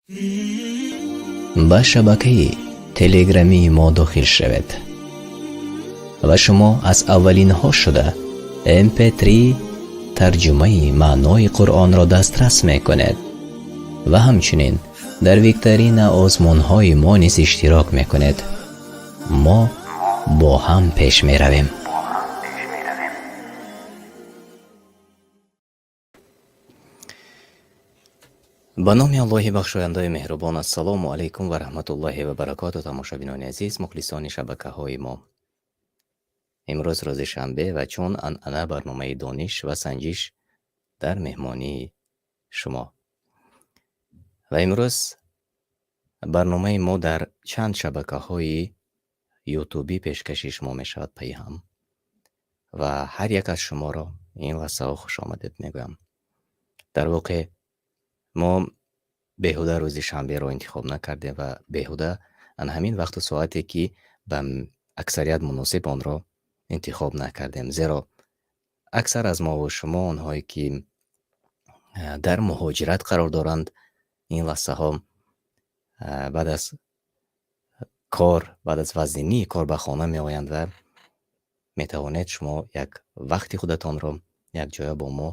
Ба шабакаи телеграмии мо дохил шавед ва шумо аз аввалинҳо шуда mp3 тарҷумаи маънои Қуръонро дастрас мекунед ва ҳамчунин дар викторина озмунҳои мо низ иштирок мекунед. Мо бо ҳам пеш меравем. Ба номи Аллоҳи бахшояндаи меҳрубон. Ассалому алайкум ва раҳматуллоҳи ва баракоту. Тамошобинони азиз, мухлисони шабакаҳои мо. Имрӯз рӯзи шанбе ва чун анъана барномаи дониш ва санҷиш дар меҳмонии шумо. Ва имрӯз барномаи мо дар чанд шабакаҳои ютубӣ пешкаши шумо мешавад пайҳам. Ва ҳар як аз шуморо ин лаҳзаҳо хушомадед мегӯям. Дар воқеъ мо беҳуда рӯзи шанберо интихоб накардем ва беҳуда ан ҳамин вақту соате, ки ба аксарият муносиб, онро интихоб накардем, зеро аксар аз мову шумо, онҳое ки дар муҳоҷират қарор доранд, ин лаҳзаҳо баъд аз кор, баъд аз вазнинии кор ба хона меоянд ва метавонед шумо як вақти худатонро якҷоя бо мо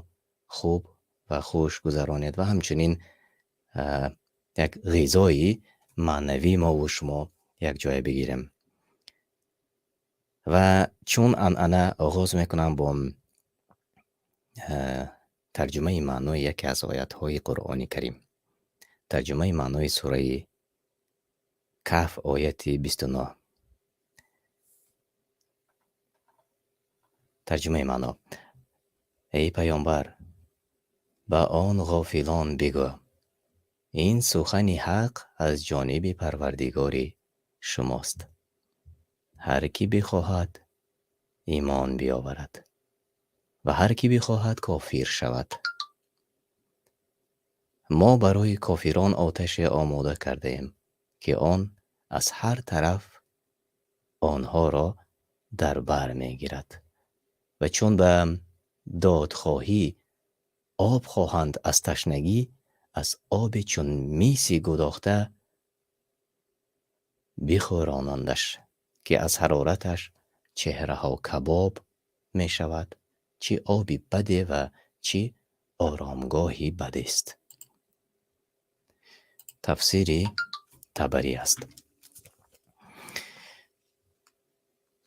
хуб ва хуш гузаронед ва ҳамчунин як ғизои маънавӣ мову шумо якҷоя бигирем. Ва чун анъана оғоз мекунам бо тарҷумаи маънои яке аз оятҳои Қуръони Карим. Тарҷумаи маънои сураи Каҳф, ояти 29. Тарҷумаи маъно. Эй Паёмбар, ба он ғофилон бигӯ: ин сухани ҳақ аз ҷониби Парвардигори шумост. Ҳар кӣ бихоҳад, имон биёварад ва ҳар кӣ бихоҳад, кофир шавад. Мо барои кофирон оташе омода кардаем, ки он аз ҳар тараф онҳоро дар бар мегирад ва чун ба додхоҳӣ об хоҳанд аз ташнагӣ, аз оби чун миси гудохта бихӯронандаш, ки аз ҳарораташ чеҳраҳо кабоб мешавад, чӣ оби баде ва чӣ оромгоҳи бадест. Тафсири Табарӣ аст.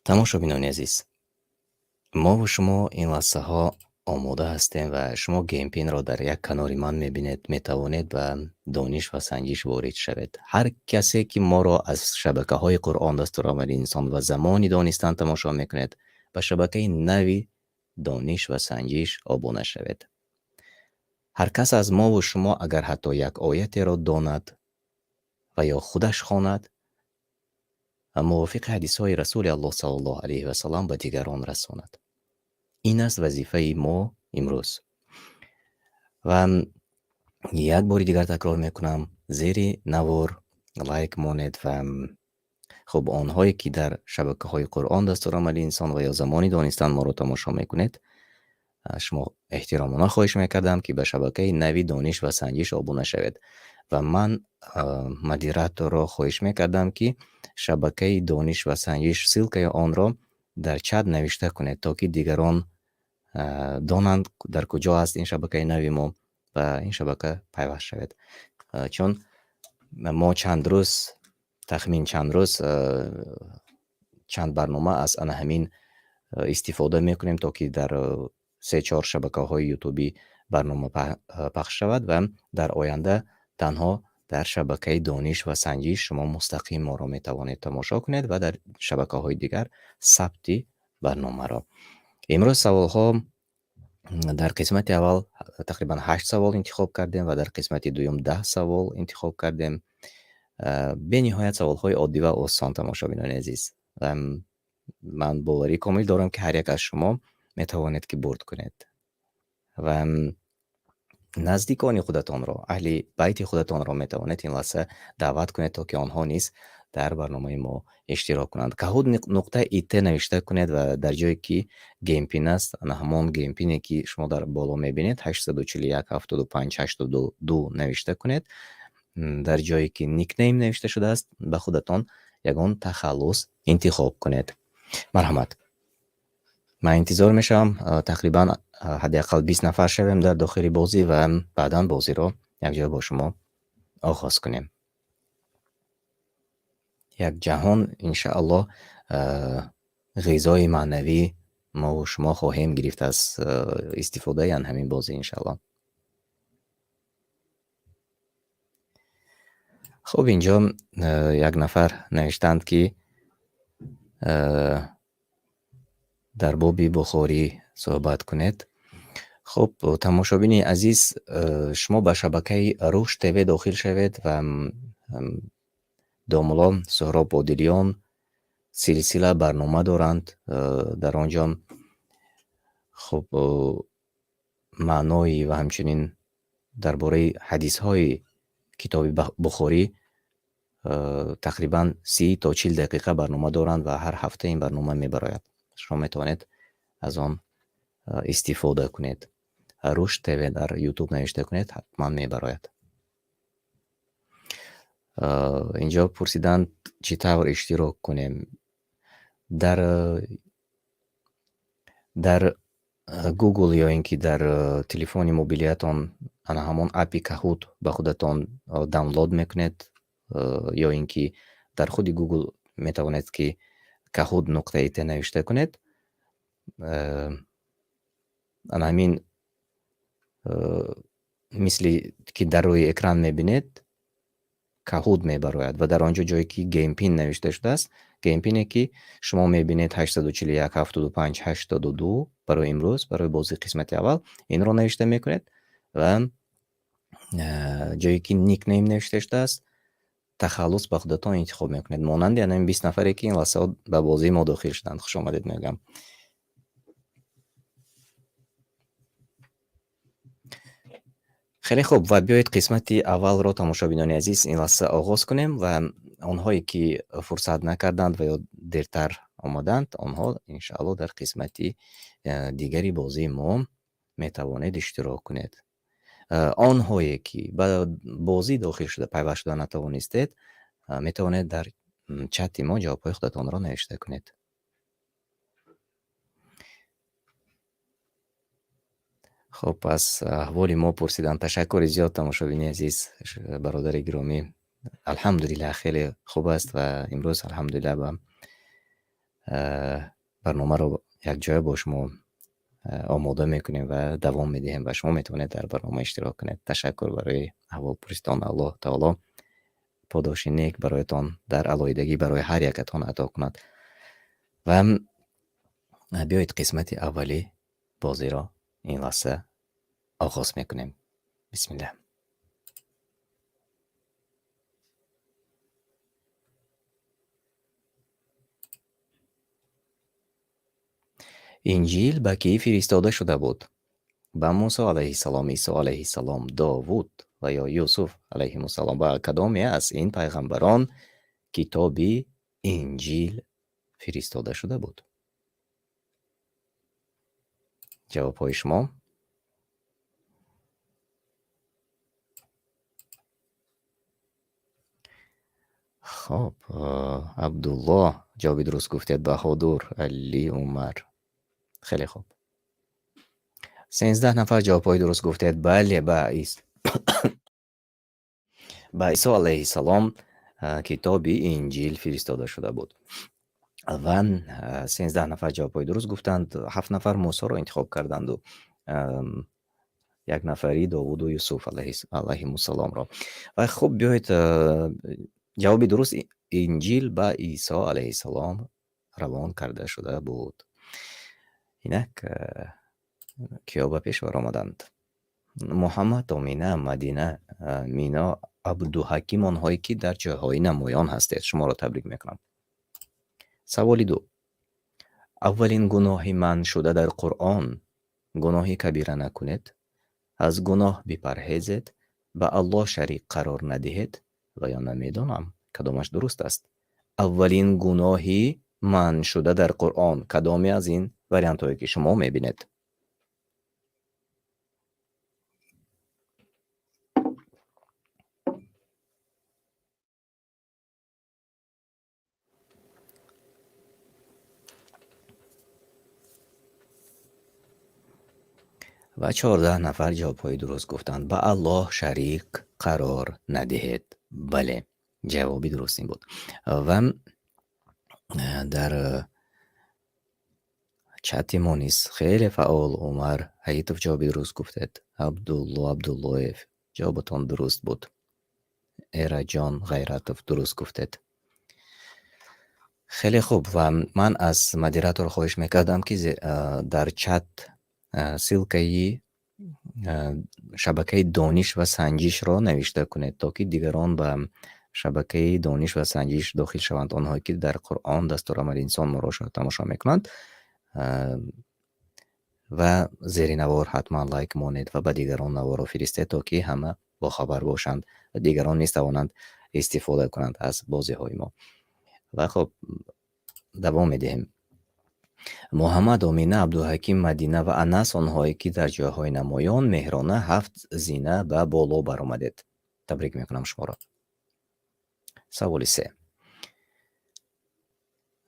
Тамошобинони азиз, мову шумо ин лаҳзаҳо омода ҳастем ва шумо геймпинро дар як канори ман мебинед, метавонед ба дониш ва санҷиш ворид шавед. Ҳар касе ки моро аз шабакаҳои Қуръон дастурамали инсон ва замони донистан тамошо мекунед, ба шабакаи нави дониш ва санҷиш обуна шавед. Ҳар кас аз мову шумо агар ҳатто як оятеро донад ва ё худаш хонад, мувофиқи ҳадисҳои Расули Аллоҳ саллаллоҳу алайҳи васаллам ба дигарон расонад. Ин аст вазифаи мо имрӯз. Ва як бори дигар такрор мекунам, зери навор лайк монед ва хуб, онҳое ки дар шабакаҳои Қуръон дастурамали инсон ва ё замони донистан моро тамошо мекунед, шумо эҳтиромона хоҳиш мекардам, ки ба шабакаи нави дониш ва санҷиш обуна шавед. Ва ман модераторро хоҳиш мекардам, ки шабакаи дониш ва санҷиш ссылкаи онро дар чат навишта кунед, то ки дигарон донанд, дар куҷо аст ин шабакаи нави мо ва ин шабака пайваст шавед. Чун мо чанд рӯз, тахмин чанд рӯз, чанд барнома аз ана ҳамин истифода мекунем, то ки дар се-чор шабакаҳои ютубӣ барнома пахш шавад ва дар оянда танҳо дар шабакаи дониш ва санҷиш шумо мустақим моро метавонед тамошо кунед ва дар шабакаҳои дигар сабти барномаро. Имрӯз саволҳо дар қисмати аввал тақрибан 8 савол интихоб кардем ва дар қисмати дуюм 10 савол интихоб кардем. Бениҳоят саволҳои оддӣ ва осон, тамошобинони азиз. Ва ман боварии комил дорам, ки ҳар як аз шумо метавонед, ки бурд кунед. Ва наздикони худатонро, аҳли байти худатонро метавонед ин лаҳза даъват кунед, то ки онҳо низ дар барномаи мо иштирок кунанд. Kahoot.it навишта кунед ва дар ҷое ки геймпин аст, ана ҳамон геймпине, ки шумо дар боло мебинед, 841 75 82 навишта кунед. Дар ҷое ки nickname навишта шудааст, ба худатон ягон тахаллус интихоб кунед. Марҳамат. Ман интизор мешавам, тақрибан ҳадди ақал 20 нафар шавем дар дохили бозӣ ва баъдан бозиро якҷоя бо шумо оғоз кунем. Як ҷаҳон иншааллоҳ ғизои маънавӣ мо ва шумо хоҳем гирифт аз истифодаи ан ҳамин бозӣ иншааллоҳ. Хуб, инҷо як нафар навиштанд, ки дар боби Бухорӣ суҳбат кунед. Хуб, тамошобини азиз, шумо ба шабакаи Рушд ТВ дохил шавед ва домулло Суҳроб Одилён силсила барнома доранд. Дар он ҷо хуб маънои ва ҳамчунин дар бораи ҳадисҳои китоби Бухорӣ тақрибан 30 то 40 дақиқа барнома доранд ва ҳар ҳафта ин барнома мебарояд. Шумо метавонед аз он истифода кунед. Рушд ТВ дар YouTube навишта кунед, ҳатман мебарояд. Инҷо пурсиданд, чӣ тавр иштирок кунем. Дар Google ё ин ки дар телефони мобилиятон ана ҳамон апи Kahoot ба худатон download мекунед, ё ин ки дар худи Google метавонед ки kahoot нуқта it навишта кунед. Ана ҳамин мисли ки дар рӯи экран мебинед, Kahoot мебарояд ва дар он ҷо ҷое ки Game Pin навишта шудааст, Game Pin-е ки шумо мебинед 841 75 82 барои имрӯз, барои бозии қисмати аввал, инро навишта мекунед ва ҷое ки nickname навишта шудааст, тахаллус ба худатон интихоб мекунед. Монанди ана ин 20 нафаре ки ин лаҳзаҳо ба бозии мо дохил шуданд. Хуш омадед мегӯям. Хеле хуб, ва биёед қисмати аввалро, тамошобинони азиз, ин лаҳза оғоз кунем ва онҳое ки фурсат накарданд ва ё дертар омаданд, онҳо иншааллоҳ дар қисмати дигари бозии мо метавонед иштирок кунед. Онҳое ки ба бозӣ дохил шуда пайваст шуда натавонистед, метавонед дар чати мо ҷавобҳои худатонро навишта кунед. Хуб, пас аҳволи мо пурсиданд. Ташаккури зиёд, тамошобини азиз, бародари гиромӣ. Алҳамдулиллаҳ, хеле хуб аст ва имрӯз алҳамдулиллаҳ ба барномаро якҷоя бо шумо омода мекунем ва давом медиҳем ва шумо метавонед дар барнома иштирок кунед. Ташаккур барои аҳволпурситон. Аллоҳ таоло подоши нек бароятон дар алоҳидагӣ барои ҳар якатон ато кунад. Ва биёед қисмати аввали бозиро ин лаҳза оғоз мекунем. Бисмиллаҳ. Инҷил ба кӣ фиристода шуда буд? Ба Мусо алайҳиссалом, Исо алайҳиссалом, Довуд ва ё Юсуф алайҳимуссалом. Ба кадоме аз ин пайғамбарон китоби Инҷил фиристода шуда буд? Ҷавобҳои шумо? Хоб, Абдуллоҳ ҷавоби дуруст гуфтед, Баҳодур, Али, Умар. Хеле хуб. 13 нафар ҷавобҳои дуруст гуфтед. Бале, ба Исо алайҳиссалом китоби Инҷил фиристода шуда буд. Ва 13 нафар ҷавобҳои дуруст гуфтанд, 7 нафар Мусоро интихоб карданду як нафари Довуду Юсуф алайҳимуссаломро. Ва хуб, биёед ҷавоби дуруст Инҷил ба Исо алайҳиссалом равон карда шуда буд. Инак киё ба пеш баромаданд? Муҳаммад, Омина, Мадина, Мино, Абдуҳаким, онҳое ки дар ҷойҳои намоён ҳастед, шуморо табрик мекунам. Саволи 2. Аввалин гуноҳи ман шуда дар Қуръон гуноҳи кабира накунед, аз гуноҳ бипарҳезед, ба Аллоҳ шарик қарор надиҳед ва ё намедонам кадомаш дуруст аст. Аввалин гуноҳи ман шуда дар Қуръон кадоме аз ин вариантҳое ки шумо мебинед? Ва 14 нафар ҷавобҳои дуруст гуфтанд. Ба Аллоҳ шарик қарор надиҳед. Бале, ҷавоби дуруст ин буд. Ва дар чати мо низ хеле фаъол Умар Ҳаитов ҷавоби дуруст гуфтед. Абдулло Абдуллоев ҷавобатон дуруст буд. Эраҷон Ғайратов дуруст гуфтед. Хеле хуб, ва ман аз модератор хоҳиш мекардам, ки дар чат ссылкаи шабакаи дониш ва санҷишро навишта кунед, то ки дигарон ба шабакаи дониш ва санҷиш дохил шаванд. Онҳое ки дар Қуръон дастурамали инсон моро тамошо мекунанд, ва зери навор ҳатман лайк монед ва ба дигарон наворро фиристед, то ки ҳама бохабар бошанд ва дигарон низ тавонанд истифода кунанд аз бозиҳои мо. Ва хуб, давом медиҳем. Муҳаммад, Омина, Абдуҳаким, Мадина ва Анас, онҳое ки дар ҷойҳои намоён меҳрона 7 зина ба боло баромадед. Табрик мекунам шуморо. Саволи 3.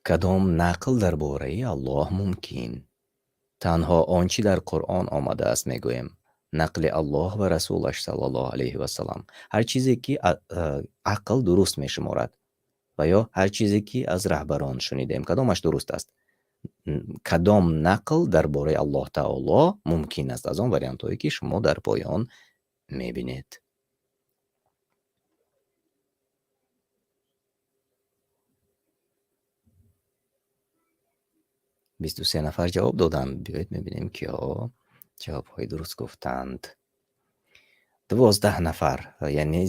Кадом нақл дар бораи Аллоҳ мумкин? Танҳо он чи дар Қуръон омадааст мегӯем. Нақли Аллоҳ ва Расулаш саллаллоҳу алайҳи васаллам. Ҳар чизе ки ақл дуруст мешуморад ва ё ҳар чизе ки аз раҳбарон шунидем. Кадомаш дуруст аст? Кадом нақл дар бораи Аллоҳ Таоло мумкин аст аз он вариантҳое ки шумо дар поён мебинед? 23 нафар ҷавоб доданд. Биёед мебинем, киҳо ҷавобҳои дуруст гуфтанд. 12 нафар, яъне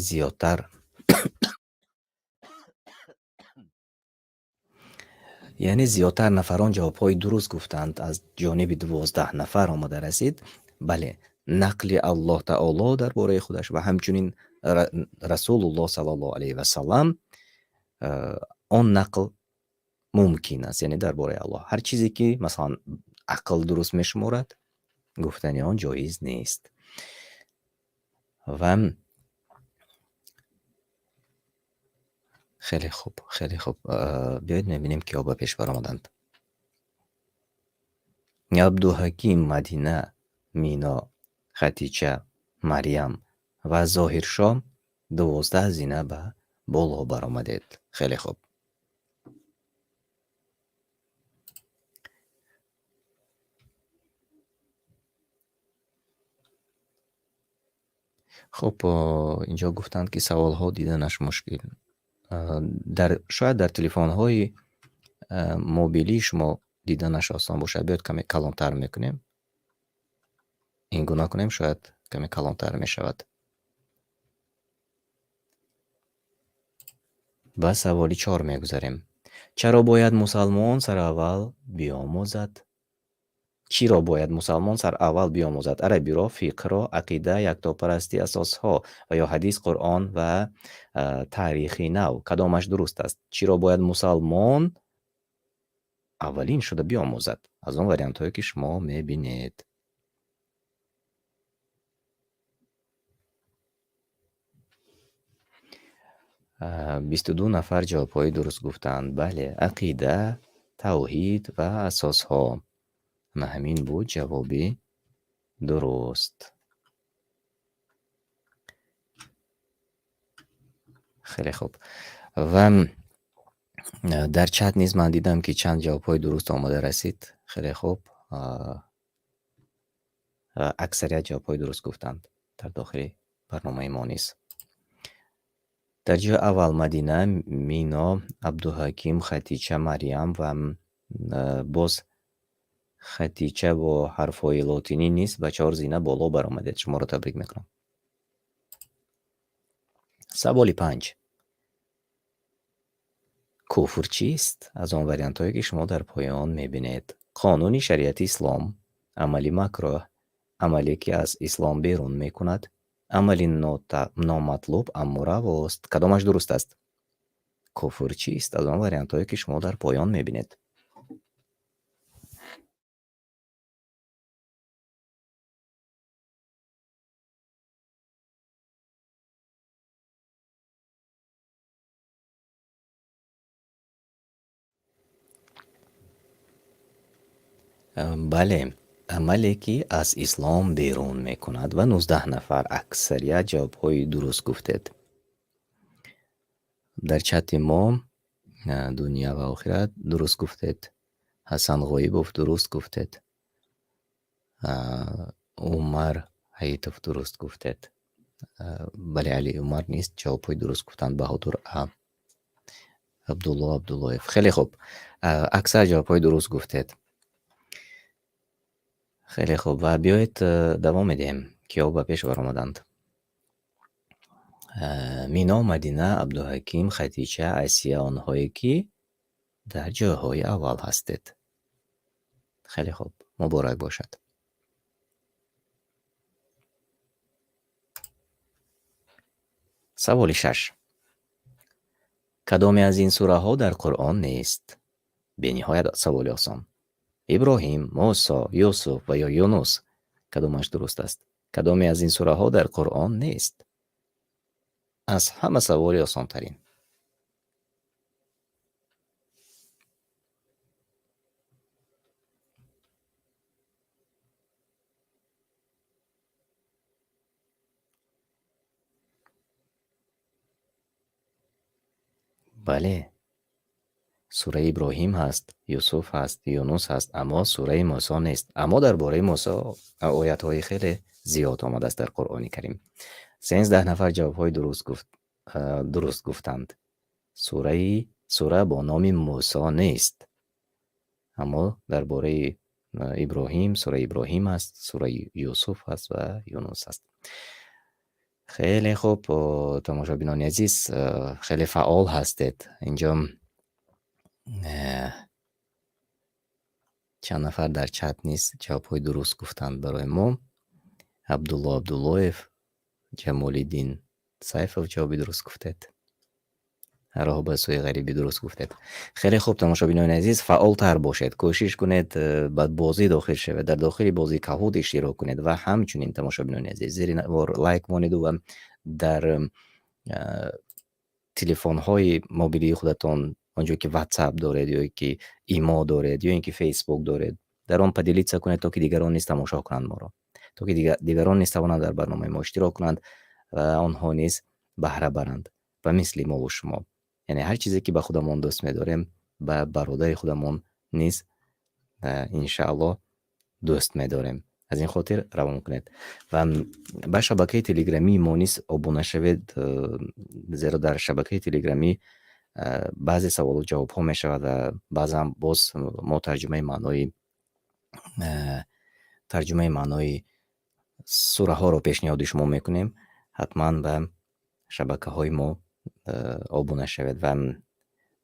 зиёдтар нафарон ҷавобҳои дуруст гуфтанд. Аз ҷониби 12 нафар омада расид. Бале, нақли Аллоҳ Таоло дар бораи худаш ва ҳамчунин Расулуллоҳ саллаллоҳу алайҳи васаллам, он нақл мумкин аст, яъне дар бораи Аллоҳ. Ҳар чизе ки масалан ақл дуруст мешуморад, гуфтани он ҷоиз нест. Ва хеле хуб, хеле хуб. Биёед мебинем, киҳо ба пеш баромаданд. Абдуҳаким, Мадина, Мино, Хатича, Марьям ва Зоҳиршоҳ 12 зина ба боло баромадед. Хеле хуб. Хуб, инҷо гуфтанд, ки саволҳо диданаш мушкил. Шояд дар телефонҳои мобилии шумо диданаш осон бошад. Биёед каме калонтар мекунем. Ин гуна кунем, шояд каме калонтар мешавад. Ба саволи 4 мегузарем. Чаро бояд мусалмон сараввал биомӯзад? Чиро бояд мусалмон сараввал биомӯзад? Арабиро, фиқҳро, ақида, яктопарастӣ, асосҳо ва ё ҳадис, Қуръон ва таърихи нав. Кадомаш дуруст аст? Чиро бояд мусалмон аввалин шуда биомӯзад? Аз он вариантҳое ки шумо мебинед. 22 нафар ҷавобҳои дуруст гуфтанд. Бале, ақида, тавҳид ва асосҳо. Ана ҳамин буд ҷавоби дуруст. Хеле хуб. Ва дар чат низ ман дидам, ки чанд ҷавобҳои дуруст омада расид. Хеле хуб. Аксарият ҷавобҳои дуруст гуфтанд дар дохили барномаи мо низ. Дар ҷои аввал Мадина, Мино, Абдуҳаким, Хатича, Марьям ва боз Хатича бо ҳарфҳои лотинӣ низ ба 4 зина боло баромадед. Шуморо табрик мекунам. Саволи 5. Куфр чист? Аз он вариантҳое ки шумо дар поён мебинед. Қонуни шариати ислом, амали макрӯҳ, амале ки аз ислом берун мекунад, амали номатлуб, аммо равост. Кадомаш дуруст аст? Куфр чист? Аз он вариантҳое ки шумо дар поён мебинед. Бале, Амале, ки аз ислом берун мекунад, ва 19 нафар, аксарият ҷавобҳои дуруст гуфтед. Дар чати мо дунё ва охират дуруст гуфтед. Ҳасан Ғоибов дуруст гуфтед. Умар Ҳаитов дуруст гуфтед. Бале, Али Умар низ ҷавобҳои дуруст гуфтанд. Баҳодур А. Абдулло Абдуллоев. Хеле хуб. Аксар ҷавобҳои дуруст гуфтед. Хеле хуб, ва биёед, давом медиҳем. Киҳо ба пеш баромаданд? Мино, Мадина, Абдуҳаким, Хатича, Асия, онҳое ки дар ҷойҳои аввал ҳастед. Хеле хуб, муборак бошад. Саволи шаш. Кадоме аз ин сураҳо дар Қуръон нест? Бениҳоят саволи осон. Иброҳим, Мусо, Юсуф ва ё Юнус. Кадомаш дуруст аст? Кадоме аз ин сураҳо дар Қуръон нест? Аз ҳама саволи осонтарин. Бале, сураи Иброҳим ҳаст, Юсуф ҳаст, Юнус ҳаст, аммо сураи Мусо нест. Аммо дар бораи Мусо оятҳои хеле зиёд омадааст дар Қуръони Карим. 13 нафар ҷавобҳои дуруст гуфтанд. Сура бо номи Мусо нест. Аммо дар бораи Иброҳим, сураи Иброҳим аст, сураи Юсуф аст ва Юнус аст. Хеле хуб, тамошобинони азиз, хеле фаъол ҳастед. Инҷо чанд нафар дар чат низ ҷавобҳои дуруст гуфтанд барои мо. Абдулло Абдуллоев, Ҷамолиддин Сайфов ҷавоби дуруст гуфтед. Роҳ ба сӯи ғарибӣ дуруст гуфтед. Хеле хуб, тамошобинони азиз, фаъолтар бошед. Кӯшиш кунед, ба бозӣ дохил шавед, дар дохили бозии Kahoot иштирок кунед ва ҳамчунин, тамошобинони азиз, зери навор лайк монеду ва дар телефонҳои мобилии худатон, он ҷое ки WhatsApp доред ё ки Imo доред ё ин ки Facebook доред, дар он поделиться кунед, то ки дигарон низ тамошо кунанд моро, то ки дигарон низ тавонанд дар барномаи мо иштирок кунанд ва онҳо низ баҳра баранд ба мисли мо ва шумо. Яъне ҳар чизе ки ба худамон дӯст медорем, ба бародари худамон низ иншааллоҳ дӯст медорем. Аз ин хотир равон кунед ва ба шабакаи телеграмии мо низ обуна шавед, зеро дар шабакаи телеграмӣ баъзе саволу ҷавобҳо мешавад ва баъзан боз мо тарҷумаи маънои сураҳоро пешниҳоди шумо мекунем. Ҳатман ба шабакаҳои мо обуна шавед ва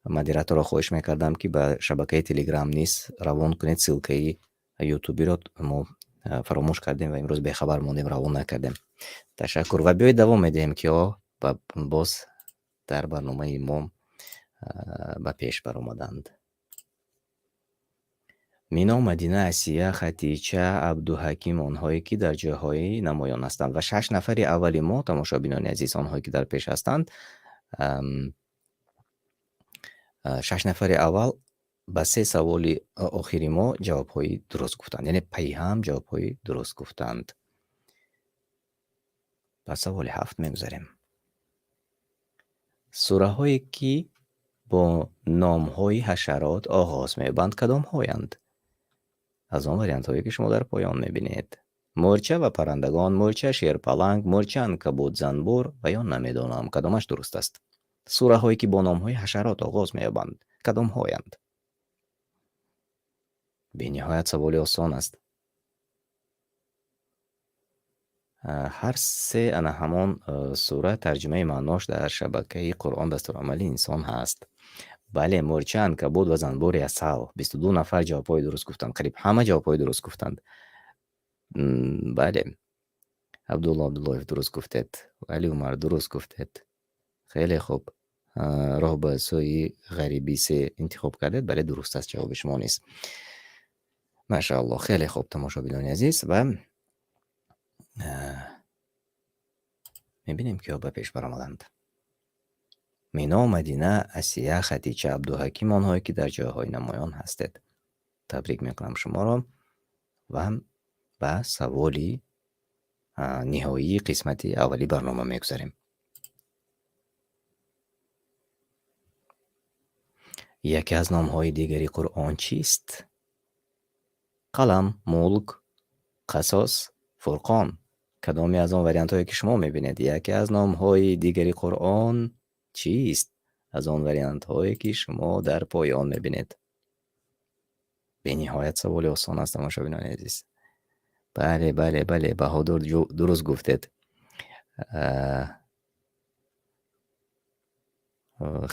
модераторро хоҳиш мекардам, ки ба шабакаи Телеграм низ равон кунед ссылкаи Ютубиро. Мо фаромӯш кардем ва имрӯз бехабар мондем, равон накардем. Ташаккур, ва биёед, давом медиҳем, ки ва боз дар барномаи мо ба пеш баромаданд. Мино, Мадина, Асия, Хатича, Абдуҳаким, онҳое ки дар ҷойҳои намоён ҳастанд, ва шаш нафари аввали мо, тамошобинони азиз, онҳое ки дар пеш ҳастанд, шаш нафари аввал ба се саволи охири мо ҷавобҳои дуруст гуфтанд, яъне пайҳам ҷавобҳои дуруст гуфтанд. Ба саволи ҳафт мегузарем. Сураҳое ки бо номҳои ҳашарот оғоз меёбанд, кадомҳоянд? Аз он вариантҳое ки шумо дар поён мебинед: мӯрча ва паррандагон, мӯрча, шерпаланг, мӯрча, анкабут, занбур ва ё намедонам. Кадомаш дуруст аст? Сураҳое ки бо номҳои ҳашарот оғоз меёбанд, кадомҳоянд? Бениҳоят саволи осон аст. Ҳар се ана ҳамон сура тарҷумаи маънош дар шабакаи Қуръон дастурамали инсон ҳаст. Бале, мӯрча, анкабут ва занбури асал. 22 нафар ҷавобҳои дуруст гуфтанд, қариб ҳама ҷавобҳои дуруст гуфтанд. Бале, Абдулло Абдуллоев, дуруст гуфтед. Али Умар, дуруст гуфтед. Хеле хуб. Роҳ ба сӯи ғарибӣ се интихоб кардед. Бале, дуруст аст ҷавоби шумо низ. Машааллоҳ, хеле хуб, тамошобинони азиз, ва мебинем, киҳо ба пеш баромаданд. Мино, Мадина, Асия, Хатича, Абдуҳаким, онҳое ки дар ҷойҳои намоён ҳастед, табрик мекунам шуморо. Ва Ба саволи ниҳоии қисмати аввали барнома мегузарем. Яке аз номҳои дигари Қуръон чист? Қалам, Мулк, Қасос, Фурқон. Кадоме аз он вариантҳое ки шумо мебинед? Яке аз номҳои дигари Қуръон чист? Аз он вариантҳое ки шумо дар поён мебинед. Бениҳоят саволи осон аст, тамошобинони азиз. Бале, бале, бале, Баҳодур дуруст гуфтед.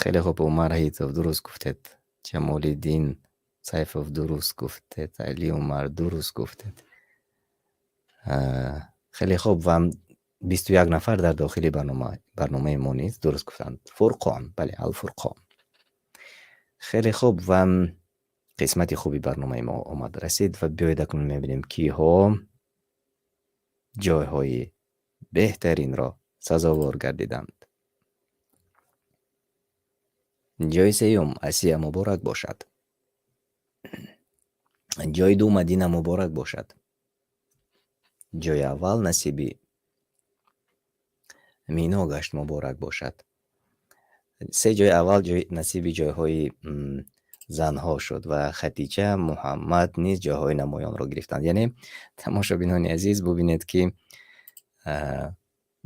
Хеле хуб, Умар Ҳитов дуруст гуфтед. Ҷамолиддин Сайфов дуруст гуфтед. Али Умар дуруст гуфтед. Хеле хуб ва 21 нафар дар дохили барномаи мо низ дуруст гуфтанд. Фурқон, бале, Ал-Фурқон. Хеле хуб ва қисмати хуби барномаи мо омад расид ва биёед акнун мебинем киҳо ҷойҳои беҳтаринро сазовор гардиданд. Ҷойи сеюм Асия муборак бошад. Ҷойи ду Мадина муборак бошад. Ҷойи аввал насиби Мино гашт муборак бошад. Се ҷойи аввал насиби ҷойҳои занҳо шуд ва Хатича, Муҳаммад низ ҷойҳои намоёнро гирифтанд. Яъне тамошобинони азиз, бубинед ки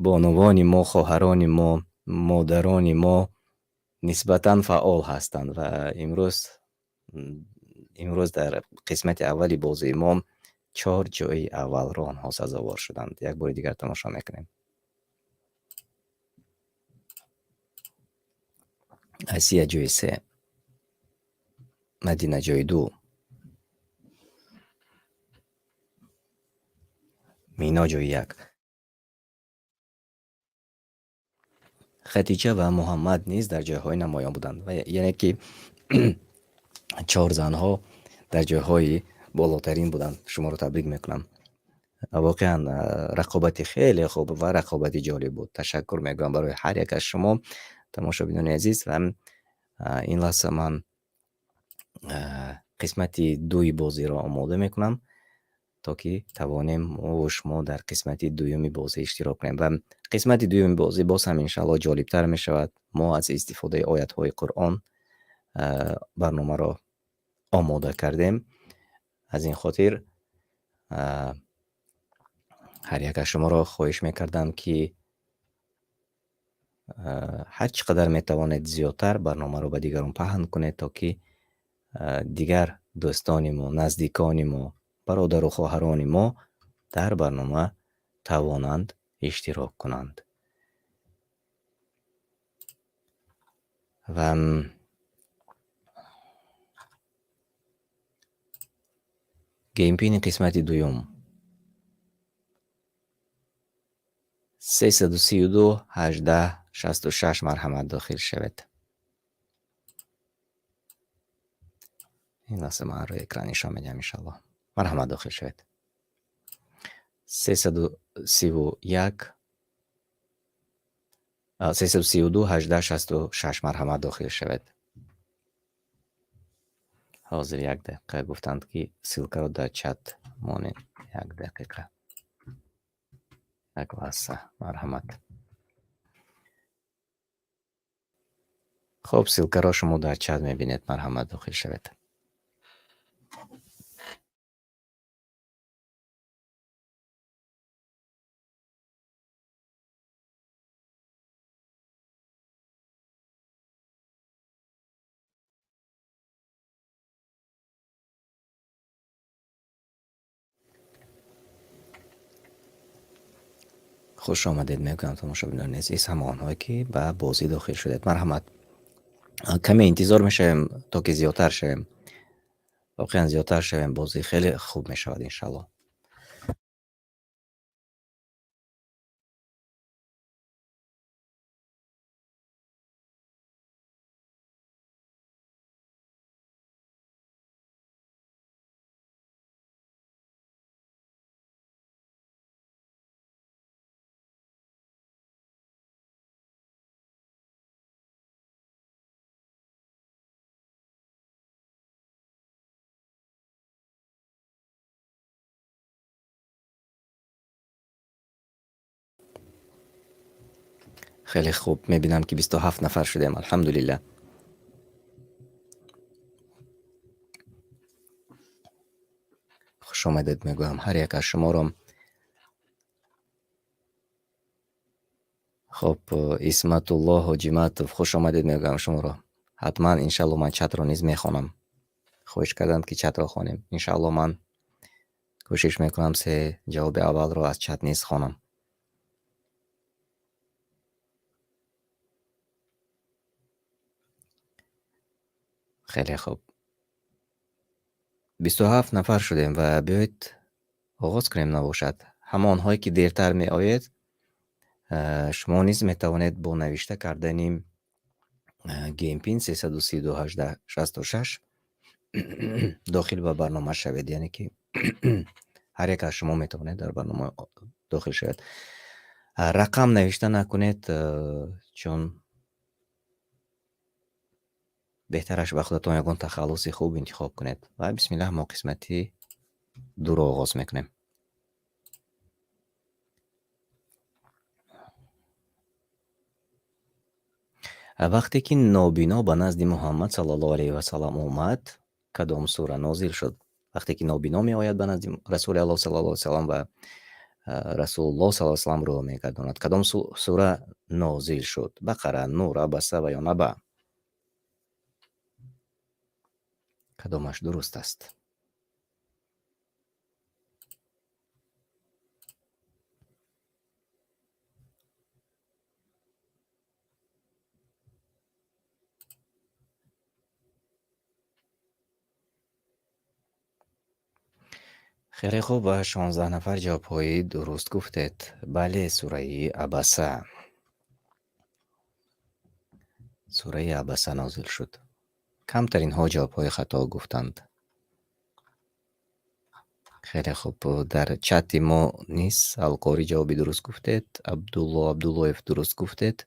бонувони мо, хоҳарони мо, модарони мо нисбатан фаъол ҳастанд ва имрӯз дар қисмати аввали бозии мо 4 ҷойи аввалро онҳо сазовор шуданд. Як бори дигар тамошо мекунем. Асия ҷойи 3, Мадина ҷойи 2, Мино ҷойи 1. Хатича ва Муҳаммад низ дар ҷойҳои намоён буданд. Ва яъне ки 4 занҳо дар ҷойҳои болотарин буданд. Шуморо табрик мекунам. Воқеан рақобати хеле хуб ва рақобати ҷолиб буд. Ташаккур мегӯям барои ҳар як аз шумо, тамошобинони азиз. Ва ин лаҳза ман қисмати дуи бозиро омода мекунам, то ки тавонем мо ва шумо дар қисмати дуюми бозӣ иштирок кунем. Ва қисмати дуюми бозӣ боз ҳам иншааллоҳ ҷолибтар мешавад. Мо аз истифодаи оятҳои Қуръон барномаро омода кардем. Аз ин хотир ҳар як аз шуморо хоҳиш мекардам, ки ҳар чӣ қадар метавонед зиёдтар барномаро ба дигарон паҳн кунед, то ки дигар дӯстони мо, наздикони мо, бародару хоҳарони мо дар барнома тавонанд иштирок кунанд. Ва геймпини қисмати дуюм 332 18 66 марҳамат дохил шавед. Ин лаҳза ман рӯи экран нишон медиҳам иншаллоҳ. Марҳамат дохил шавед. 331, 332 18 66 марҳамат дохил шавед. Ҳозир як дақиқа гуфтанд, ки ссилкаро дар чат монед. Як дақиқа. Як лаҳза, марҳамат. Хоб, ссилкаро шумо дар чат мебинед, марҳамат дохил шавед. Хуш омадед мегӯям тамошобинони азиз, ҳама онҳое ки ба бозӣ дохил шудед. Марҳамат. Каме интизор мешавем, то ки зиёдтар шавем. Воқеан зиёдтар шавем, бозӣ хеле хуб мешавад иншаллоҳ. Хеле хуб, мебинам, ки 27 нафар шудем, алҳамдулиллаҳ. Хуш омадед мегӯям ҳар як аз шуморо. Хуб, Исматулло Ҳоҷиматов, хуш омадед мегӯям шуморо. Ҳатман иншалло ман чатро низ мехонам. Хоҳиш карданд, ки чатро хонем. Иншалло ман кӯшиш мекунам се ҷавоби аввалро аз чат низ хонам. Хеле хуб. 27 нафар шудем ва биёед оғоз кунем набошад. Ҳамонҳое ки дертар меоед, шумо низ метавонед бо навишта кардани game pin 332 18 66 дохил ба барнома шавед, яъне ки ҳар як аз шумо метавонед дар барнома дохил шавед. Рақам навишта накунед, чун беҳтараш ба худатон ягон тахаллуси хуб интихоб кунед. Ва бисмиллаҳ, мо қисмати дуро оғоз мекунем. Вақте ки нобино ба назди Муҳаммад саллаллоҳу алайҳи васаллам омад, кадом сура нозил шуд? Вақте ки нобино меояд ба назди Расули Аллоҳ саллаллоҳу алайҳи васаллам ва Расулуллоҳ саллаллоҳу алайҳи васаллам рӯ мегардонад, кадом сура нозил шуд? Бақара, Нур, Абаса ва ё Наба? Кадомаш дуруст аст? Хеле хуб, ва 16 нафар ҷавобҳои дуруст гуфтед. Бале, сураи Абаса. Сураи Абаса нозил шуд. Камтаринҳо ҷавобҳои хато гуфтанд. Хеле хуб, дар чати мо низ Алқорӣ ҷавоби дуруст гуфтед, Абдулло Абдуллоев дуруст гуфтед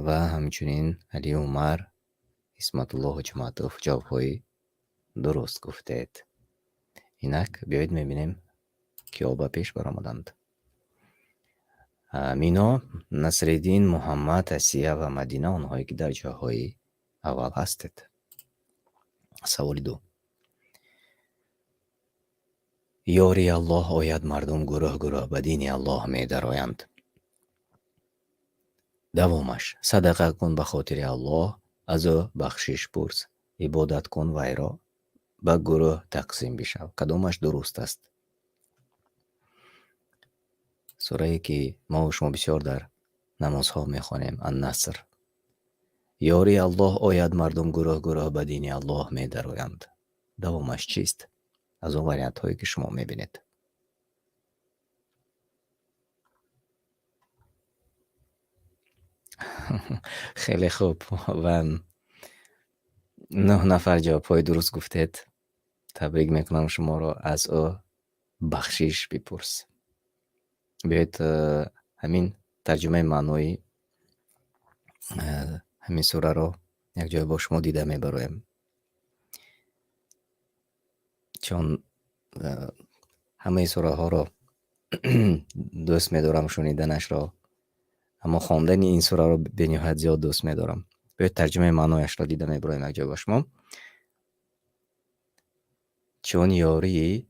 ва ҳамчунин Али Умар, Исматулло Ҳоҷиматов ҷавобҳои дуруст гуфтед. Инак биёед мебинем, киҳо ба пеш баромаданд. Мино, Насриддин, Муҳаммад, Асия ва Мадина, онҳое ки дар ҷойҳои аввал ҳастед. Саволи ду. Ёри Аллоҳ ояд, мардум гурӯҳ-гурӯҳ ба дини Аллоҳ медароянд. Давомаш: садақа кун ба хотири Аллоҳ, аз ӯ бахшиш пурс, ибодат кун вайро, ба гурӯҳ тақсим бишав. Кадомаш дуруст аст? Сурае ки мо шумо бисёр дар намозҳо мехонем, Ан-Наср. Ёри Аллоҳ ояд, мардум гурӯҳ-гурӯҳ ба дини Аллоҳ медароянд. Давомаш чист? Аз он вариантҳое ки шумо мебинед. Хеле хуб, ва 9 нафар ҷавобҳои дуруст гуфтед. Табрик мекунам шуморо, аз ӯ бахшиш бипурс. Биёед ҳамин тарҷумаи маънои ҳамин сураро якҷоя бо шумо дида мебароем. Чун ҳамаи сураҳоро дӯст медорам шуниданашро, аммо хондани ин сураро бениҳоят зиёд дӯст медорам. Биёед тарҷумаи маънояшро дида мебароем якҷоя бо шумо. Чун ёрии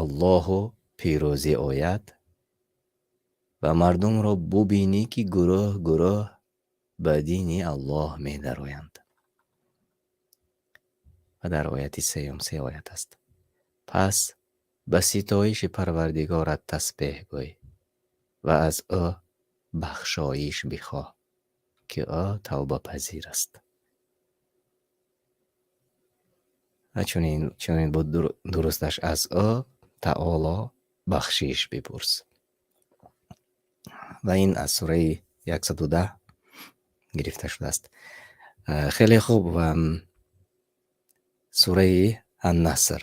Аллоҳу пирӯзӣ ояд ва мардумро бубинӣ, ки гурӯҳ-гурӯҳ ба дини Аллоҳ медароянд. Ва дар ояти сеюм, се оят аст. Пас ба ситоиши Парвардигорат тасбеҳ гӯй ва аз ӯ бахшоиш бихоҳ, ки ӯ тавбапазир аст. Ва чунин буд дурусташ, аз ӯ таоло бахшиш бипурс. Ва ин аз сураи 110 гирифта шудааст. Хеле хуб, ва сураи Ан-Наср,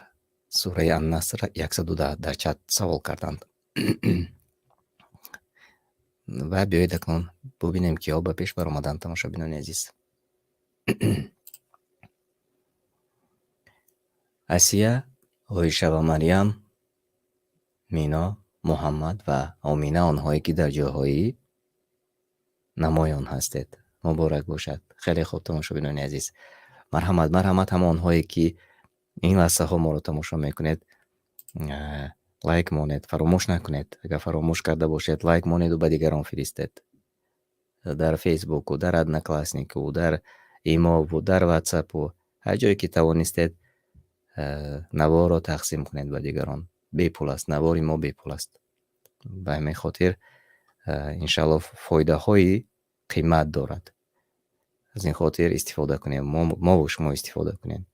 сураи Ан-Наср 110 дар чат савол карданд. Ва биёед акнун бубинем, киҳо ба пеш баромаданд, тамошобинони азиз. Асия, Оиша ва Марьям, Мино, Муҳаммад ва Омина, онҳое ки дар ҷойҳои намоён ҳастед. Муборак бошад. Хеле хуб, тамошобинони азиз. Марҳамат, марҳамат, ҳамонҳое ки ин лаҳзаҳо моро тамошо мекунед, лайк монед, фаромӯш накунед. Агар фаромӯш карда бошед, лайк монеду ба дигарон фиристед. Дар Фейсбуку, дар Однокласснику, дар Имову, дар Ватсапу, ҳар ҷое ки тавонистед, наворро тақсим кунед ба дигарон. Бепул аст, навори мо бепул аст. Ба ҳамин хотир, иншааллоҳ, фоидаҳои қимат дорад. Аз ин хотир истифода кунем, мову шумо истифода кунем.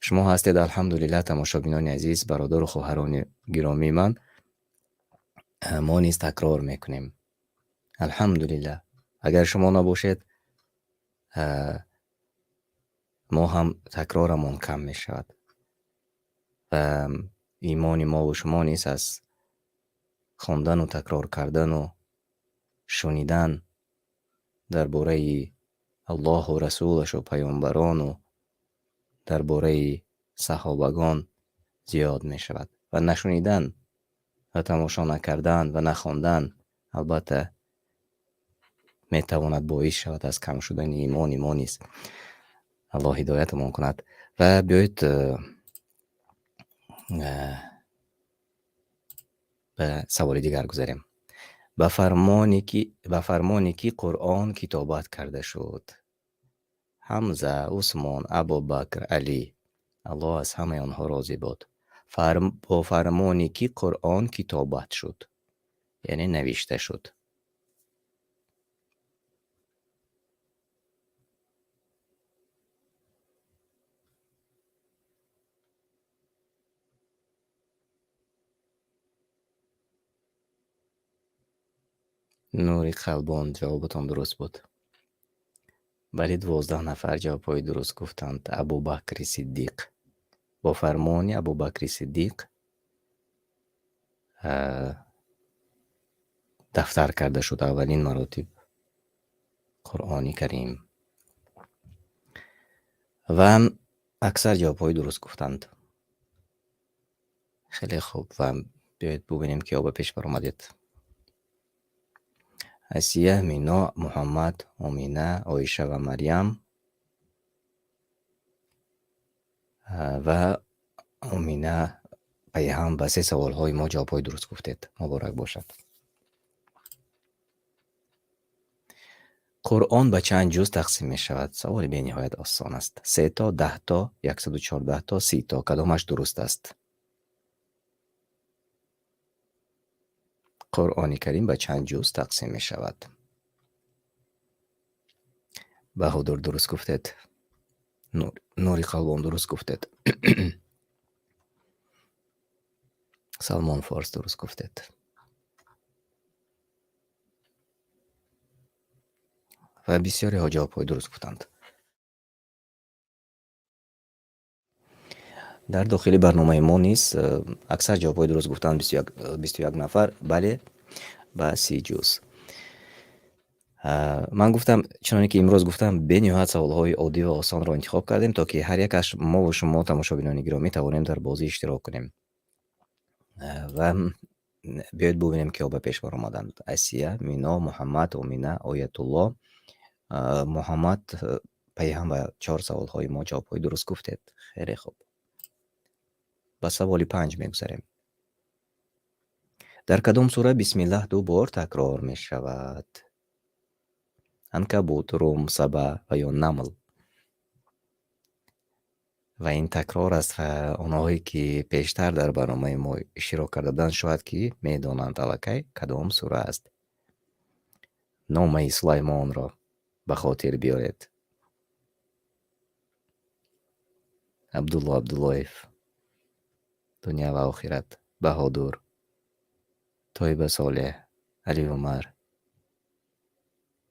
Шумо ҳастед, алҳамдулиллаҳ, тамошобинони азиз, бародару хоҳарони гиромии ман. Мо низ такрор мекунем. Алҳамдулиллаҳ. Агар шумо набошед, мо ҳам такрорамон кам мешавад. Ва имони мову шумо низ аз хондану такрор кардану шунидан дар бораи Аллоҳу расулашу паёмбарону дар бораи саҳобагон зиёд мешавад. Ва нашунидан ва тамошо накардан ва нахондан албатта метавонад боис шавад аз кам шудани имони мо низ. Аллоҳ ҳидоятамон кунад. Ва биёед ба саволи дигар гузарем. Ба фармони ки Қуръон китобат карда шуд? Ҳамза, Усмон, Абубакр, Алӣ. Аллоҳ аз ҳамаи онҳо розӣ бод. Бо фармони ки Қуръон китобат шуд, яъне навишта шуд. Нури қалбон, ҷавобатон дуруст буд. Бале, 12 нафар ҷавобҳои дуруст гуфтанд. Абубакри Сиддиқ. Бо фармони Абубакри Сиддиқ дафтар карда шуд аввалин маротиб Қуръони Карим. Ва аксар ҷавобҳои дуруст гуфтанд. Хеле хуб, ва биёед бубинем, ки ба пеш баромадед. Асия, Мино, Муҳаммад, Омина, Оиша ва Марьям. Ва Омина пайҳам ба се саволҳои мо ҷавобҳои дуруст гуфтед. Муборак бошад. Қуръон ба чанд ҷуз тақсим мешавад? Саволи бениҳоят осон аст. Се то, 10 то, 114 то, 30 то. Кадомаш дуруст аст? Қуръони Карим ба чанд ҷуз тақсим мешавад? Баҳодур, дуруст гуфтед. Нури қалбон, дуруст гуфтед. Салмон Форс, дуруст гуфтед. Ва бисёриҳо ҷавобҳои дуруст гуфтанд. Дар дохили барномаи мо низ аксар ҷавобҳои дуруст гуфтанд, 21 нафар. Бале, ба 30 ҷуз. Ман гуфтам, чуноне ки имрӯз гуфтам, бениҳоят саволҳои оддӣ ва осонро интихоб кардем, то ки ҳар як аз мову шумо, тамошобинони гиромӣ, тавонем дар бозӣ иштирок кунем. Ва биёед бубинем, киҳо ба пеш баромаданд. Асия, Мино, Муҳаммад, Омина, Оятулло. Муҳаммад, пайҳам ба чор саволҳои мо ҷавобҳои дуруст гуфтед. Хеле хуб. Ба саволи панҷ мегузарем. Дар кадом сура бисмиллаҳ ду бор такрор мешавад? Анкабут, Рум, Саба ва ё Намл. Ва ин такрор аст, ва онҳое ки пештар дар барномаи мо иштирок карда буданд, шояд ки медонанд аллакай кадом сура аст. Номаи Сулаймонро ба хотир биёред. Абдулло Абдуллоев, дунё ва охират, Баҳодур, Тоиба Солеҳ, Али Умар,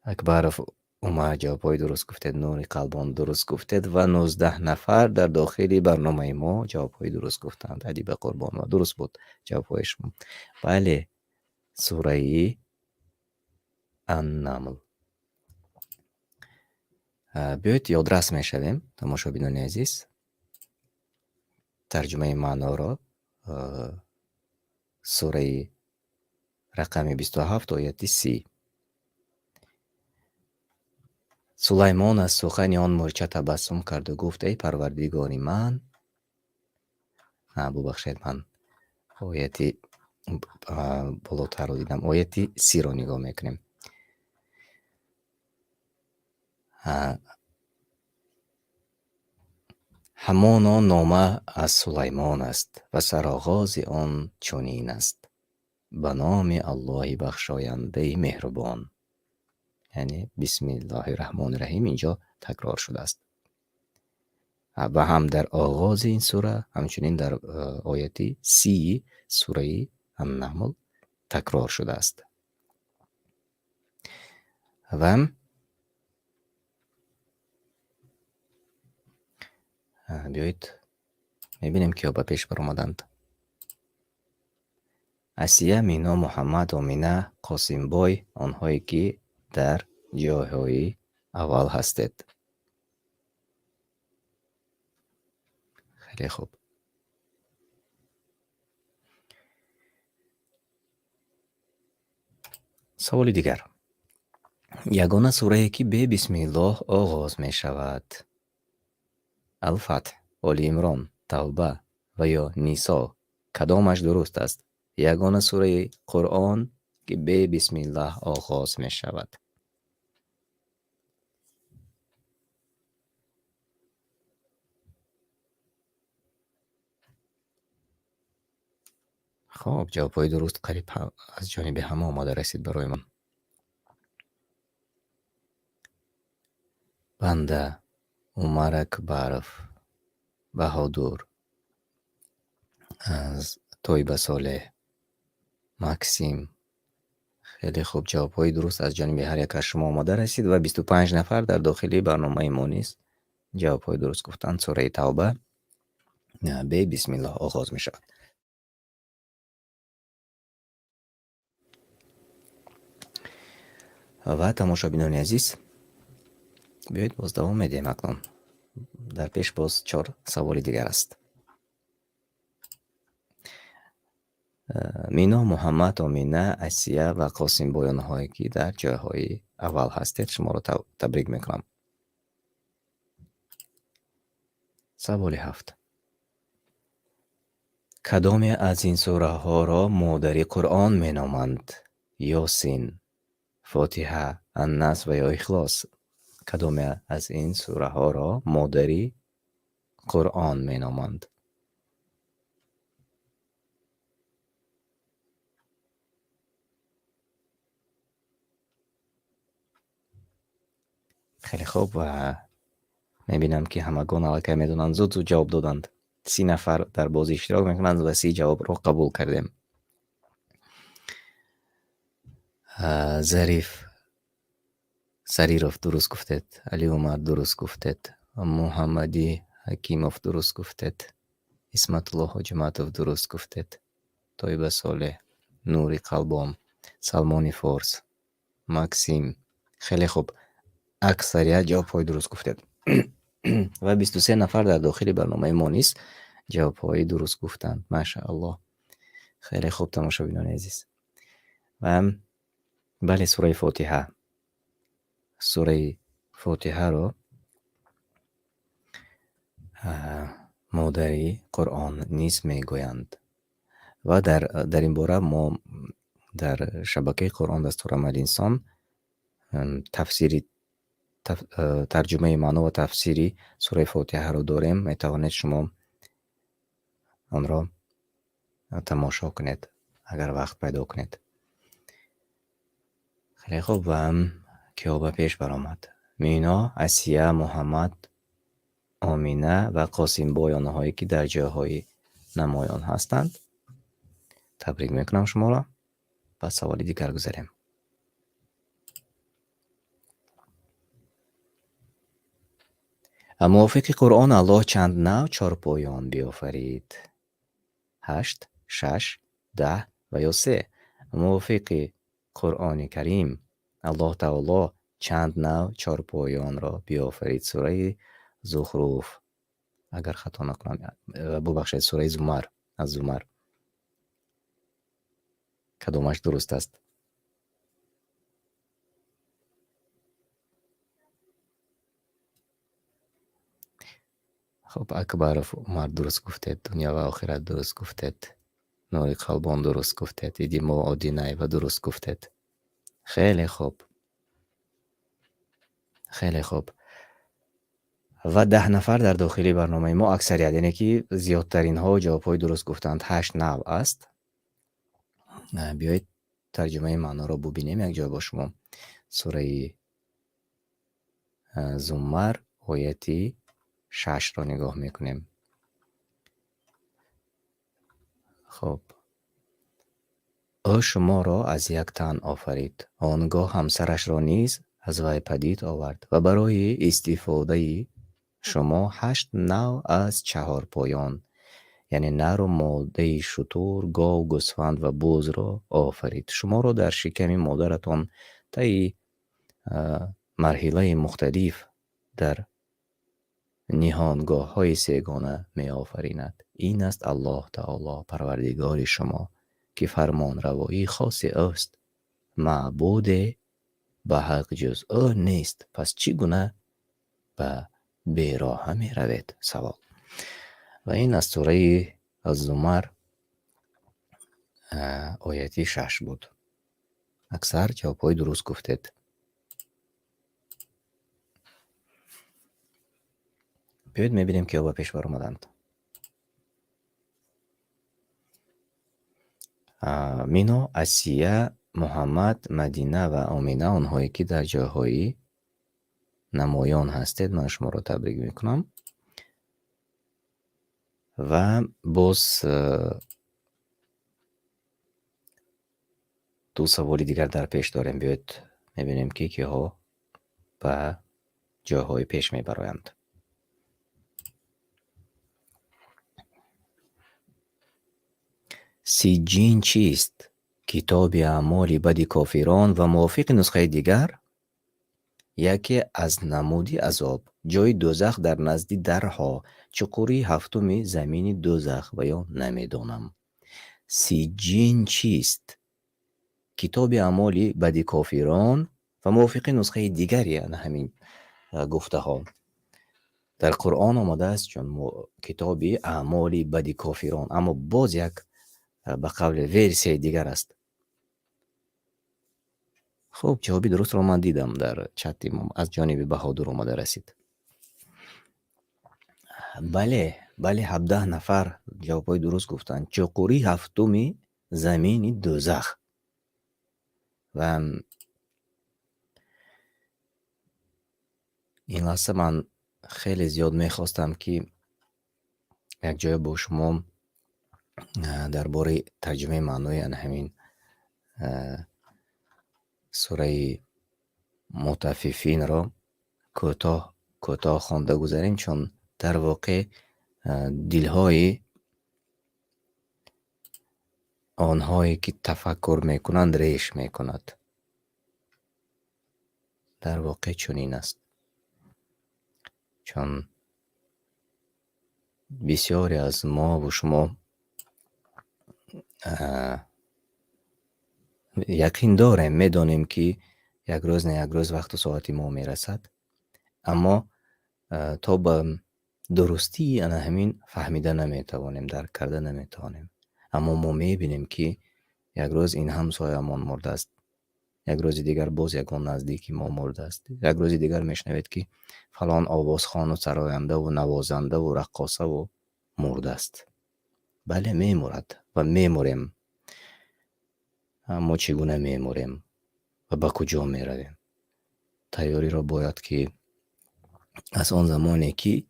Акбаров Умар, ҷавобҳои дуруст гуфтед. Нури қалбон, дуруст гуфтед, ва 19 нафар дар дохили барномаи мо ҷавобҳои дуруст гуфтанд. Адиба Қурбонова, дуруст буд ҷавобҳои шумо. Бале, сураи Аннамл. Биёед ёдрас мешавем, тамошобинони азиз, тарҷумаи маъноро. Сураи рақами 27, ояти 30. Сулаймон аз сухани он мӯрча табассум карду гуфт: эй Парвардигори ман. Бубахшед, ман ояти болотарро дидам. Ояти 30-ро нигоҳ мекунем. Ҳамон он нома аз Сулаймон аст ва сароғози он чунин аст: ба номи Аллоҳи бахшояндаи меҳрубон. Яъне бисмиллоҳи раҳмони раҳим инҷо такрор шудааст. Ва ҳам дар оғози ин сура, ҳамчунин дар ояти 30 сураи Ан-Намл такрор шудааст. Ва биёед мебинем, киҳо ба пеш баромаданд. Асия, Мино, Муҳаммад, Омина, Қосимбой, онҳое ки дар ҷойҳои аввал ҳастед. Хеле хуб. Саволи дигар. Ягона сурае ки бе бисмиллоҳ оғоз мешавад. Ал-Фатҳ, Оли Имрон, Тавба ва ё Нисо. Кадомаш дуруст аст? Ягона сураи Қуръон ки бе бисмиллаҳ оғоз мешавад. Хоб, ҷавобҳои дуруст қариб аз ҷониби ҳама омада расид барои ман. Банда, Умар Акбаров, Баҳодур, Тойба Солеҳ, Максим. Хеле хуб, ҷавобҳои дуруст аз ҷониби ҳар як аз шумо омада расид ва 25 нафар дар дохили барномаи мо низ ҷавобҳои дуруст гуфтанд. Сураи Тавба бе бисмиллоҳ оғоз мешавад. Ва тамошобинони азиз, биёед боз давом медиҳем акнун. Дар пеш боз 4 саволи дигар аст. Мино, Муҳаммад, Омина, Асия ва Қосимбой, онҳое ки дар ҷойҳои аввал ҳастед, шуморо табрик мекунам. Саволи 7. Кадоме аз ин сураҳоро модари Қуръон меноманд? Ёсин, Фотиҳа, Аннас ва ё Ихлос. Кадоме аз ин сураҳоро модари Қуръон меноманд? Хеле хуб, ва мебинам ки ҳамагон аллакай медонанд, зуд-зуд ҷавоб доданд. 30 нафар дар бозӣ иштирок мекунанд ва 30 ҷавобро қабул кардем. Зариф Сариров дуруст гуфтед, Али Умар дуруст гуфтед, Муҳаммади Ҳакимов дуруст гуфтед, Исматулло Ҳоҷиматов дуруст гуфтед, Тойба Солеҳ, Нури Қалбом, Салмони Форс, Максим. Хеле хуб, аксарият ҷавобҳои дуруст гуфтед. Ва 23 нафар дар дохили барномаи мо низ ҷавобҳои дуруст гуфтанд. Машааллоҳ. Хеле хуб, тамошобинони азиз. Ва бале, сураи Фотиҳа. Сураи Фотиҳаро модари Қуръон низ мегӯянд. Ва дар ин бора мо дар шабакаи Қуръон дастурамали инсон тафсири тарҷумаи маъно ва тафсири сураи Фотиҳаро дорем. Метавонед шумо онро тамошо кунед, агар вақт пайдо кунед. Хеле хуб, ва киҳо ба пеш баромад? Мино, Асия, Муҳаммад, Омина ва Қосимбой, онҳое ки дар ҷойҳои намоён ҳастанд. Табрик мекунам шуморо. Ба саволи дигар гузарем. Мувофиқи Қуръон Аллоҳ чанд нав чорпоён биёфарид? 8, 6, 10 ва ё 3. Мувофиқи Қуръони Карим Аллоҳ Таоло чанд нав чорпоёнро биёфарид? Сураи Зухруф, агар хато накунам, бубахшед, сураи Зумар, аз Зумар. Кадомаш дуруст аст? Хуб, Акбаров Умар дуруст гуфтед, Дунё ва охират дуруст гуфтед, Нури Қалбон дуруст гуфтед, Идимо Одинаева дуруст гуфтед. Хеле хуб. Хеле хуб. Ва 10 нафар дар дохили барномаи мо аксарият, яъне ки зиёдтаринҳо ҷавобҳои дуруст гуфтанд, 8 нав аст. Биёед тарҷумаи маъноро бубинем якҷоя бо шумо. Сураи Зумар ояти 6-ро нигоҳ мекунем. Хуб. Ӯ шуморо аз як тан офарид, он гоҳ ҳамсарашро низ аз вай падид овард ва барои истифодаи шумо 8 нав аз чаҳорпоён, яъне нару модаи шутур, гов, гӯсфанд ва бузро офарид. Шуморо дар шиками модаратон таи марҳилаи мухталиф дар ниҳонгоҳҳои сегона меофаринад. Ин аст Аллоҳ Таоло, Парвардигори шумо, ки фармонравоии хоси ӯст. Маъбуде ба ҳақ ҷуз ӯ нест. Пас чӣ гуна ба бероҳа меравед? Савол. Ва ин аз сураи Зумар ояти 6 буд. Аксар ҷавобҳои дуруст гуфтед. Биёед мебинем, киҳо ба пеш баромаданд. Мино, Асия, Муҳаммад, Мадина ва Омина, онҳое ки дар ҷойҳои намоён ҳастед, ман шуморо табрик мекунам. Ва боз ду саволи дигар дар пеш дорем. Биёед мебинем, ки киҳо ба ҷойҳои пеш мебароянд. Сиҷҷин чист? Китоби аъмоли бади кофирон ва мувофиқи нусхаи дигар яке аз намуди азоб, ҷойи дӯзах дар назди дарҳо, чуқури ҳафтуми замини дӯзах ва ё намедонам. Сиҷҷин чист? Китоби аъмоли бади кофирон ва мувофиқи нусхаи дигари ана ҳамин гуфтаҳо. Дар Қуръон омадааст чун китоби аъмоли бади кофирон, аммо боз як ба қавли версияи дигар аст. Хуб, ҷавоби дурустро ман дидам дар чати мо, аз ҷониби Баҳодур омада расид. Бале, бале, 17 нафар ҷавобҳои дуруст гуфтанд. Чуқури ҳафтуми замини дӯзах. Ва ин лаҳза ман хеле зиёд мехостам, ки якҷоя бо шумо дар бораи тарҷумаи маънои ана ҳамин сураи Мутаффифинро кӯтоҳ кӯтоҳ хонда гузарем, чун дар воқеъ дилҳои онҳое ки тафаккур мекунанд реш мекунад. Дар воқеъ чунин аст, чун бисёре аз мову шумо яқин дорем, медонем, ки як рӯз на як рӯз вақту соати мо мерасад, аммо то ба дурустии ана ҳамин фаҳмида наметавонем, дарк карда наметавонем. Аммо мо мебинем, ки як рӯз ин ҳамсоямон мурдааст, як рӯзи дигар боз ягон наздики мо мурдааст, як рӯзи дигар мешунавед, ки фалон овозхону сарояндаву навозандаву раққосаву мурдааст. Бале, мемурад ва мемурем. Аммо чӣ гуна мемурем ва ба куҷо меравем? Тайёриро бояд ки аз он замоне, ки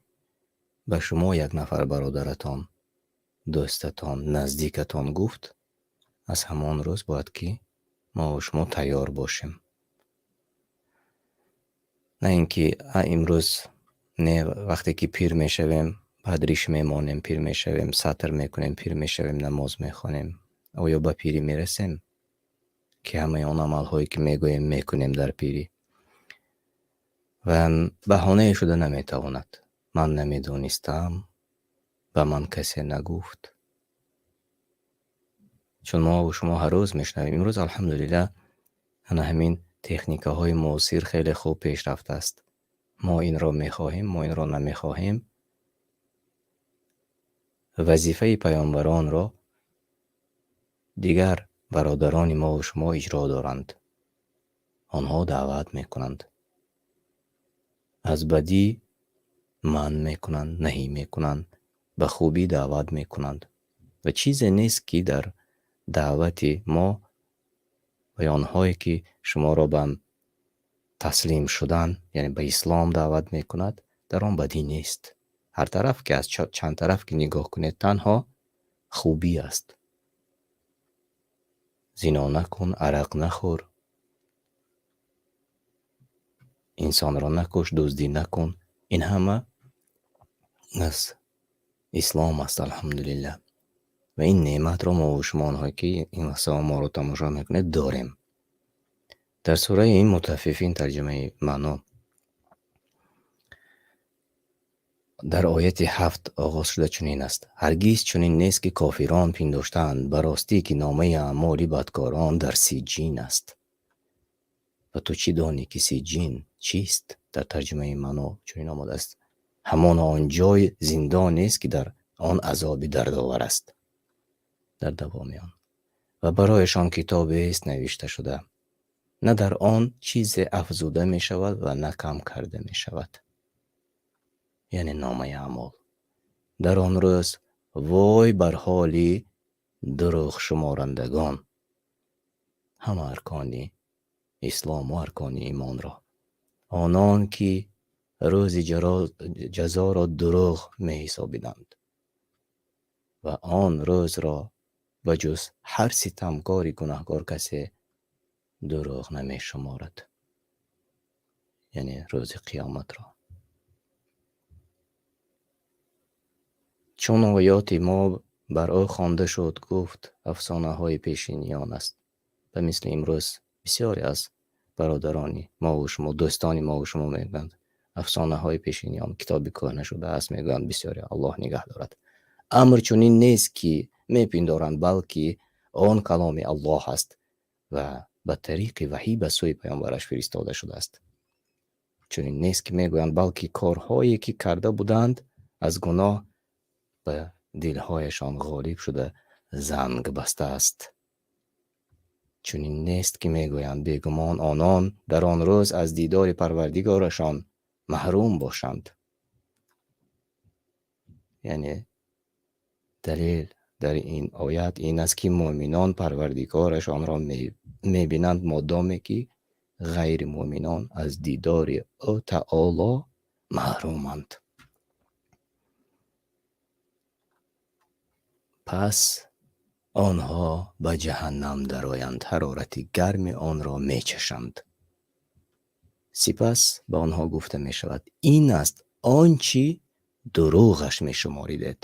ба шумо як нафар бародаратон, дӯстатон, наздикатон гуфт, аз ҳамон рӯз бояд ки мо ва шумо тайёр бошем. На ин ки имрӯз не, вақте ки пир мешавем, баъд риш мемонем, пир мешавем, сатр мекунем, пир мешавем, намоз мехонем. Оё ба пирӣ мерасем, ки ҳамаи он амалҳое ки мегӯем мекунем дар пирӣ? Ва баҳонае шуда наметавонад. Ман намедонистам, ба ман касе нагуфт. Чун мо ва шумо ҳар рӯз мешунавем, имрӯз алҳамдулиллаҳ ана ҳамин техникаҳои муосир хеле хуб пеш рафтааст. Мо инро мехоҳем, мо инро намехоҳем. Вазифаи паёмбаронро дигар бародарони мо ва шумо иҷро доранд. Онҳо даъват мекунанд. Аз бадӣ манъ мекунанд, наҳӣ мекунанд, ба хубӣ даъват мекунанд. Ва чизе нест, ки дар даъвати мо ва онҳое, ки шуморо ба таслим шудан, яъне ба ислом даъват мекунад, дар он бадӣ нест. Ҳар тараф ки аз чанд тараф ки нигоҳ кунед, танҳо хубӣ аст. Зино накун, арақ нахӯр, инсонро накуш, дуздӣ накун. Ин ҳама аз ислом аст, алҳамдулиллаҳ. Ва ин неъматро мо ва шумо, онҳое ки ин лаҳзаҳо моро тамошо мекунед, дорем. Дар сураи Мутаффифин тарҷумаи маъно дар ояти 7 оғоз шуда чунин аст: ҳаргиз чунин нест, ки кофирон пиндоштаанд, ба ростӣ ки номаи аъмоли бадкорон дар сиҷҷин аст. Ва ту чӣ донӣ, ки сиҷҷин чист? Дар тарҷумаи маъно чунин омадааст: ҳамон он ҷой зиндон нест, ки дар он азоби дардовар аст. Дар давоми он ва барояшон китобест навишта шуда, на дар он чизе афзуда мешавад ва на кам карда мешавад, яъне номаи аъмол. Дар он рӯз вой бар ҳоли дурӯғшуморандагон, ҳама аркони ислому аркони имонро, онон ки рӯзи ҷазоро дурӯғ меҳисобиданд ва он рӯзро ба ҷуз ҳар ситамкори гунаҳкор касе дурӯғ намешуморад, яъне рӯзи қиёматро. Чун оёти мо бар ӯ хонда шуд, гуфт афсонаҳои пешиниён аст. Ба мисли имрӯз бисёре аз бародарони мо ва шумо, дӯстони мо ва шумо мегӯянд афсонаҳои пешиниён, китоби кӯҳна шудааст, мегӯянд бисёре, Аллоҳ нигаҳ дорад. Амр чунин нест, ки мепиндоранд, балки он каломи Аллоҳ аст ва ба тариқи ваҳй ба сӯи паёмбараш фиристода шудааст. Чунин нест, ки мегӯянд, балки корҳое ки карда буданд аз гуноҳ ба дилҳояшон ғолиб шуда занг бастааст. Чунин нест, ки мегӯянд, бегумон онон дар он рӯз аз дидори Парвардигорашон маҳрум бошанд. Яъне далел дар ин оят ин аст, ки муъминон Парвардигорашонро мебинанд, модоме ки ғайри муъминон аз дидори ӯ таоло маҳруманд. Пас онҳо ба ҷаҳаннам дароянд, ҳарорати гарми онро мечашанд. Сипас ба онҳо гуфта мешавад: ин аст он чӣ дурӯғаш мешуморидед.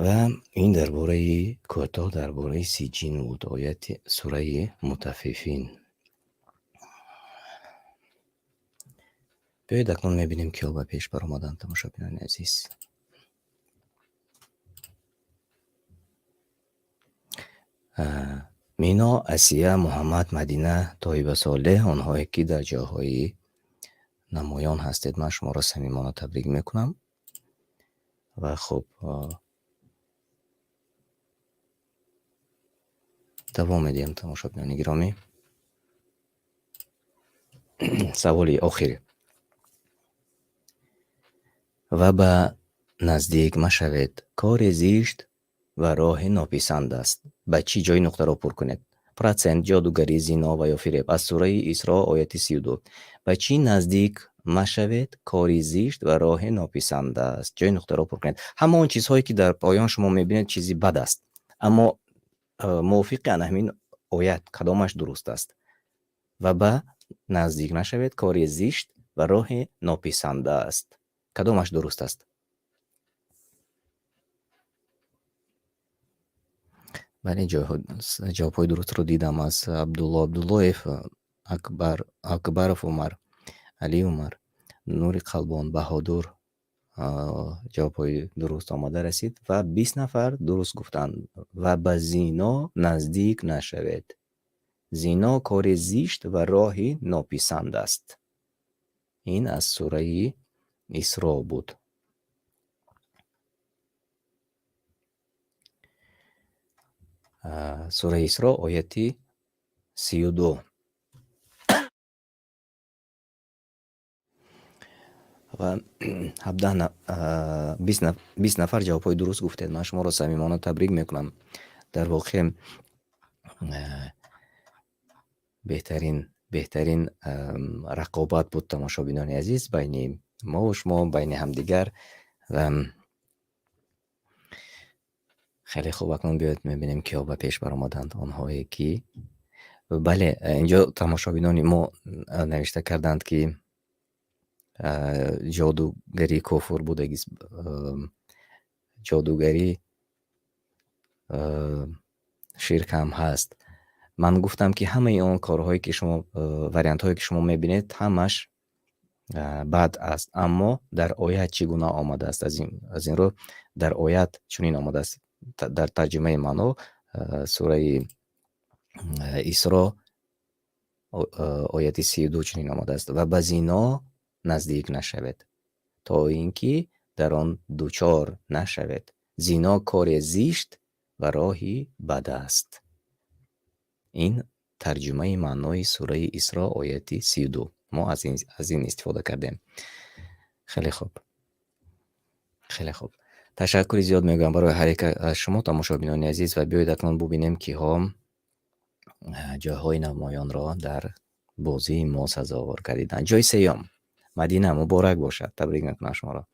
Ва ин дар бораи кӯтоҳ дар бораи сиҷҷин буд, ояти сураи Мутаффифин. Биёед акнун мебинем, киҳо ба пеш баромаданд, тамошобинони азиз. Мино, Асия, Муҳаммад, Мадина, Тоиба Солеҳ, онҳое ки дар ҷойҳои намоён ҳастед, ман шуморо самимона табрик мекунам. Ва хуб, давом медиҳем, тамошобинони гиромӣ. Саволи охир. Ва ба наздик машавед, кори зишт ва роҳи нописанд аст. Ба чӣ ҷои нуқтаро пур кунед? Процент, ҷодугарӣ, зино ва ё фиреб. Аз сураи Исро, ояти 32. Ба чӣ наздик машавед, кори зишт ва роҳи нописанд аст. Ҷои нуқтаро пур кунед. Ҳама он чизҳое ки дар поён шумо мебинед, чизи бад аст. Аммо мувофиқи ана ҳамин оят кадомаш дуруст аст? Ва ба наздик нашавед, кори зишт ва роҳи нописанда аст. Кадомаш дуруст аст? Бале, ҷавобҳои дурустро дидам аз Абдулло Абдуллоев, Акбаров Умар, Али Умар, Нури Қалбон, Баҳодур, Ҷавобҳои дуруст омада расид ва 20 нафар дуруст гуфтанд. Ва ба зино наздик нашавед. Зино кори зишт ва роҳи нописанд аст. Ин аз сураи Исро буд. Сураи Исро ояти 32. Ва 20 нафар ҷавобҳои дуруст гуфтед. Ман шуморо самимона табрик мекунам. Дар воқеъ, беҳтарин рақобат буд, тамошобинони азиз, байни мо ва шумо, байни ҳамдигар. Ва хеле хуб, акнун биёед мебинем киҳо ба пеш баромаданд. Онҳое ки бале, инҷо тамошобинони мо навишта карданд, ки ҷодугарӣ кофур будагист, ҷодугарӣ ширк ҳам ҳаст. Ман гуфтам, ки ҳамаи он корҳое ки шумо, вариантҳое ки шумо мебинед, ҳамаш бад аст, аммо дар оят чӣ гуна омадааст? Аз ин рӯ дар оят чунин омадааст. Дар тарҷумаи маъно, сураи Исро ояти 32 чунин омадааст: ва ба зино наздик нашавед, то ин ки дар он дучор нашавед. Зино кори зишт ва роҳи бад аст. Ин тарҷумаи маънои сураи Исро ояти 32. Мо аз ин истифода кардем. Хеле хуб. Хеле хуб. Ташаккури зиёд мегӯям барои ҳар як аз шумо, тамошобинони азиз, ва биёед акнун бубинем, киҳо ҷойҳои намоёнро дар бозии мо сазовор кардиданд. Ҷойи сеюм Мадина, муборак бошад, табрик мекунам шуморо.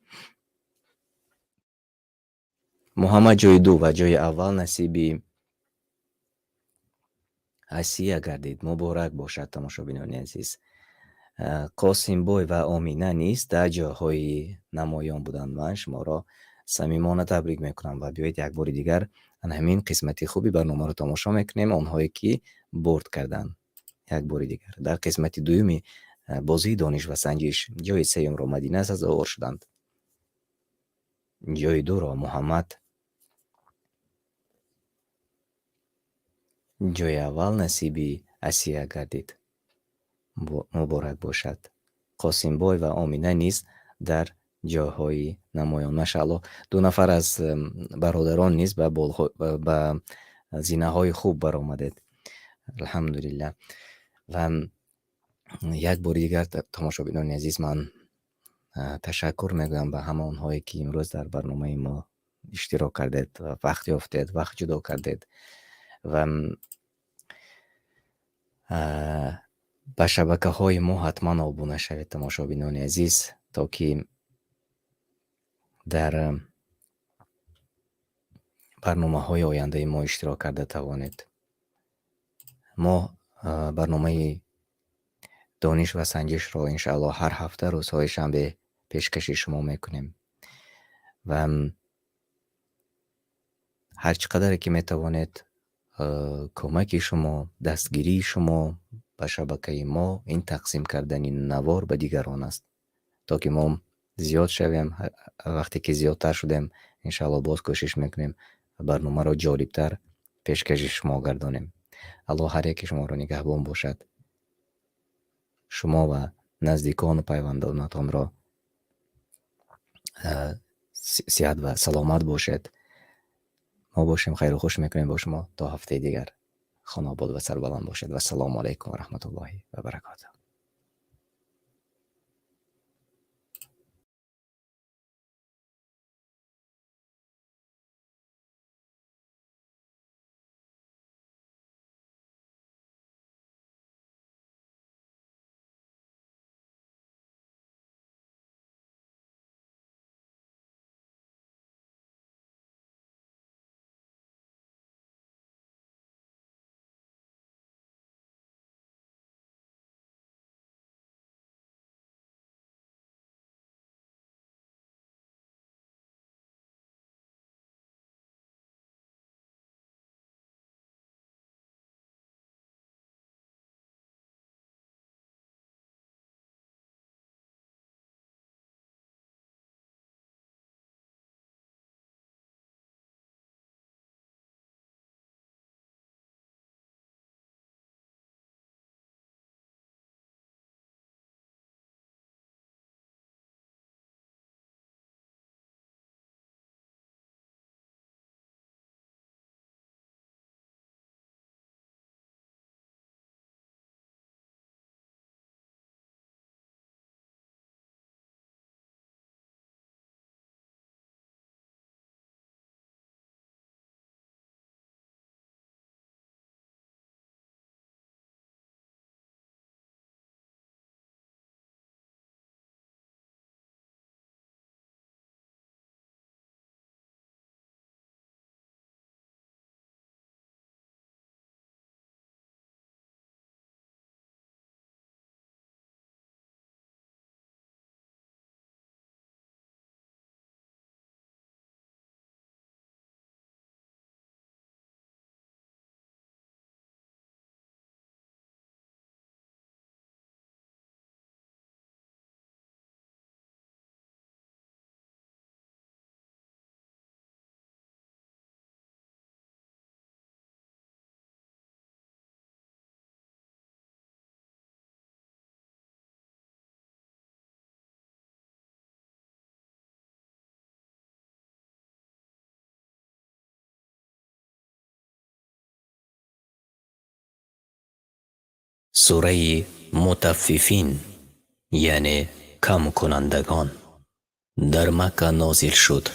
Муҳаммад ҷойи ду ва ҷойи аввал насиби Асия гардид. Муборак бошад, тамошобинони азиз. Қосимбой ва Омина низ дар ҷойҳои намоён буданд. Ман шуморо самимона табрик мекунам ва биёед як бори дигар ана ҳамин қисмати хуби барномаро тамошо мекунем, онҳое ки бурд карданд. Як бори дигар дар қисмати дуюми бозии дониш ва санҷиш ҷойи сеюмро Мадина сазовор шуданд, ҷойи дуро Муҳаммад, ҷойи аввал насиби Асия гардид. Муборак бошад. Қосимбой ва Омина низ дар ҷойҳои намоён. Машааллоҳ, ду нафар аз бародарон низ ба зинаҳои хуб баромадед. Алҳамдулиллаҳ. Ва як бори дигар, тамошобинони азиз, ман ташаккур мегӯям ба ҳама онҳое, ки имрӯз дар барномаи мо иштирок кардед ва вақт ёфтед, вақт ҷудо кардед ва ба шабакаҳои мо ҳатман обуна шавед, тамошобинони азиз, то ки дар барномаҳои ояндаи мо иштирок карда тавонед. Мо барномаи дониш ва санҷишро иншааллоҳ ҳар ҳафта рӯзҳои шанбе пешкаши шумо мекунем ва ҳар чӣ қадаре ки метавонед, кӯмаки шумо, дастгирии шумо ба шабакаи мо ин тақсим кардани навор ба дигарон аст, то ки мо зиёд шавем. Вақте ки зиёдтар шудем, иншааллоҳ боз кӯшиш мекунем барномаро ҷолибтар пешкаши шумо гардонем. Аллоҳ ҳар яки шуморо нигаҳбон бошад. Шумо ва наздикону пайвандонатонро сиҳат ва саломат бошед. Мо бошем, хайру хуш мекунем бо шумо то ҳафтаи дигар. Хонобод ва сарбаланд бошед. Вассалому алайкум ва раҳматуллоҳи ва баракотуҳ. Сураи Мутаффифин, яъне камкунандагон, дар Макка нозил шуд,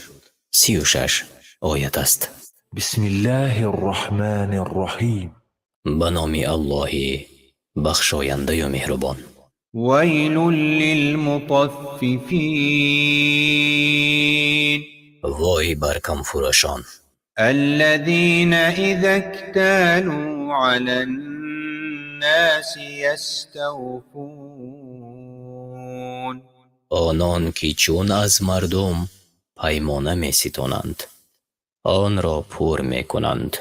36 оят аст. بسم الله الرحمن الرحيم. Ба номи Аллоҳи бахшояндаю меҳрубон. ويل للمطففين. Вой бар камфурӯшон! الذين إذا اكتالوا على الناس يستوفون. Онон ки чун аз мардум паймона меситонанд, онро пур мекунанд.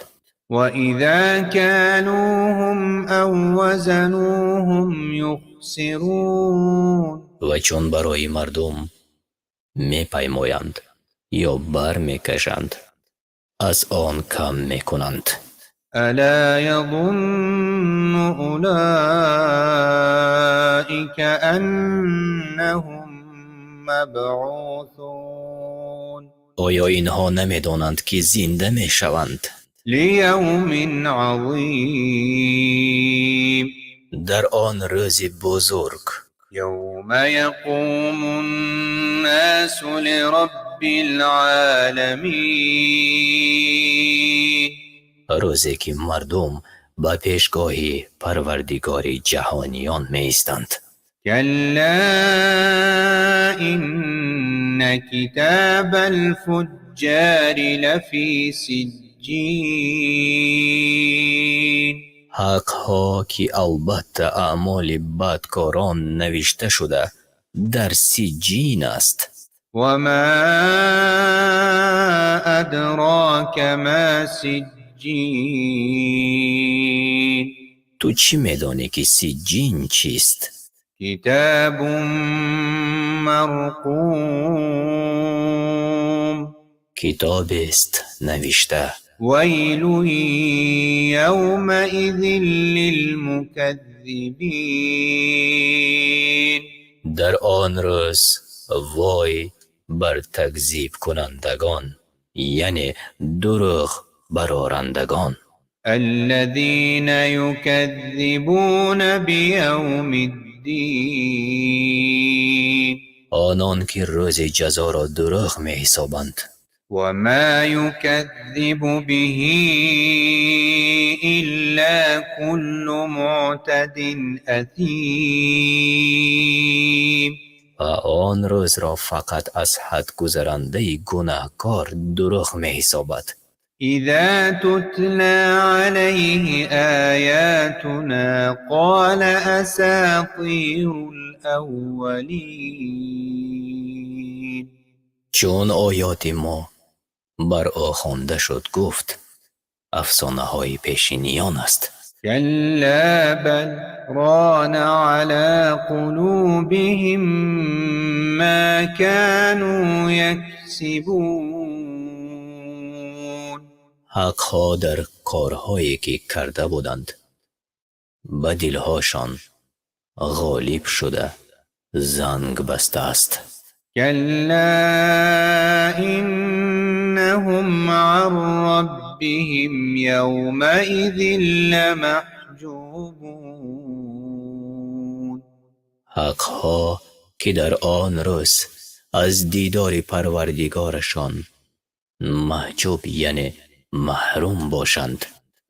وإذا كالوهم أو وزنوهم يخسرون. Ва чун барои мардум мепаймоянд ё бар мекашанд, аз он кам мекунанд. ألا يظن أولئك أنهم مبعوثون. Оё инҳо намедонанд, ки зинда мешаванд? ليوم عظيم. Дар он рӯзи бузург. يوم يقوم الناس لرب العالمين. Рӯзе ки мардум ба пешгоҳи Парвардигори ҷаҳониён меистанд. كلا إن كتاب الفجار لفي سجين. Ҳаққо, ки албатта аъмоли бадкорон навишта шуда дар Сиҷҷин аст. وما أدراك ما سجين. Ту чӣ медонӣ, ки Сиҷҷин чист? كتاب مرقوم. Китобест навишта. ويل يومئذ للمكذبين. Дар он рӯз вой бар такзибкунандагон, яъне дурӯғ барорандагон. الذين يكذبون بيوم الدين. Онон ки рӯзи ҷазоро дурӯғ меҳисобанд. وما يكذب به إلا كل معتد أثيم. Ва он рӯзро фақат аз ҳад гузарандаи гунаҳкор дурӯғ меҳисобад. إذا تتلى عليه آياتنا قال أساطير الأولين. Чун оёти мо бар ӯ хонда шуд, гуфт: афсонаҳои пешиниён аст. كلا بل ران على قلوبهم ما كانوا يكسبون. Ҳаққо, дар корҳое ки карда буданд, ба дилҳошон ғолиб шуда, занг бастааст. كلا إنهم عن ربهم يومئذ لمحجوبون. Ҳаққо, ки дар он рӯз аз дидори Парвардигорашон маҳҷуб, яъне маҳрум бошанд.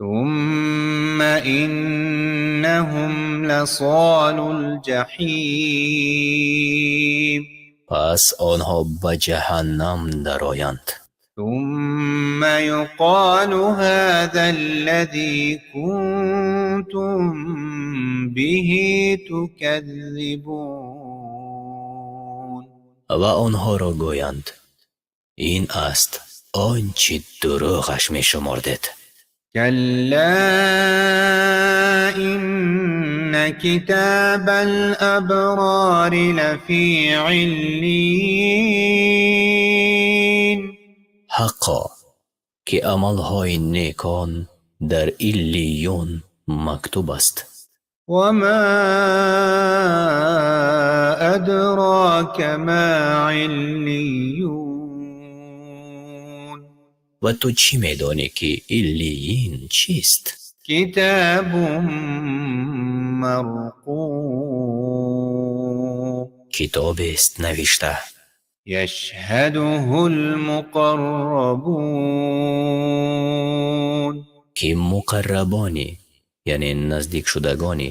ثم إنهم لصالو الجحيم. Пас онҳо ба ҷаҳаннам дароянд. ثم يقال هذا الذي كنتم به تكذبون. Ва онҳоро гӯянд: ин аст он чӣ дурӯғаш мешумордед. كلا إن كتاب الأبرار لفي عليين. Ҳаққо, ки амалҳои некон дар Иллиюн мактуб аст. وما أدراك ما عليون. Ва ту чӣ медонӣ, ки Иллиин чист? كتاب مرقوم. Китобест навишта. يشهده المقربون. Ки муқаррабони, яъне наздикшудагони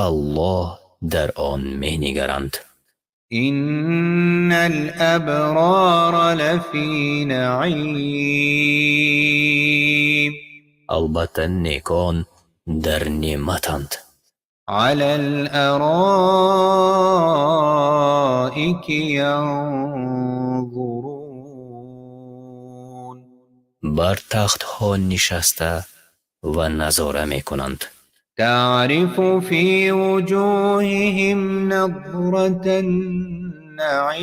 Аллоҳ дар он менигаранд. إن الأبرار لفي نعيم. Албатта, некон дар неъматанд. على الأرائك ينظرون. Бар тахтҳо нишаста ва назора мекунанд. تعرف في وجوههم نضرة النعيم.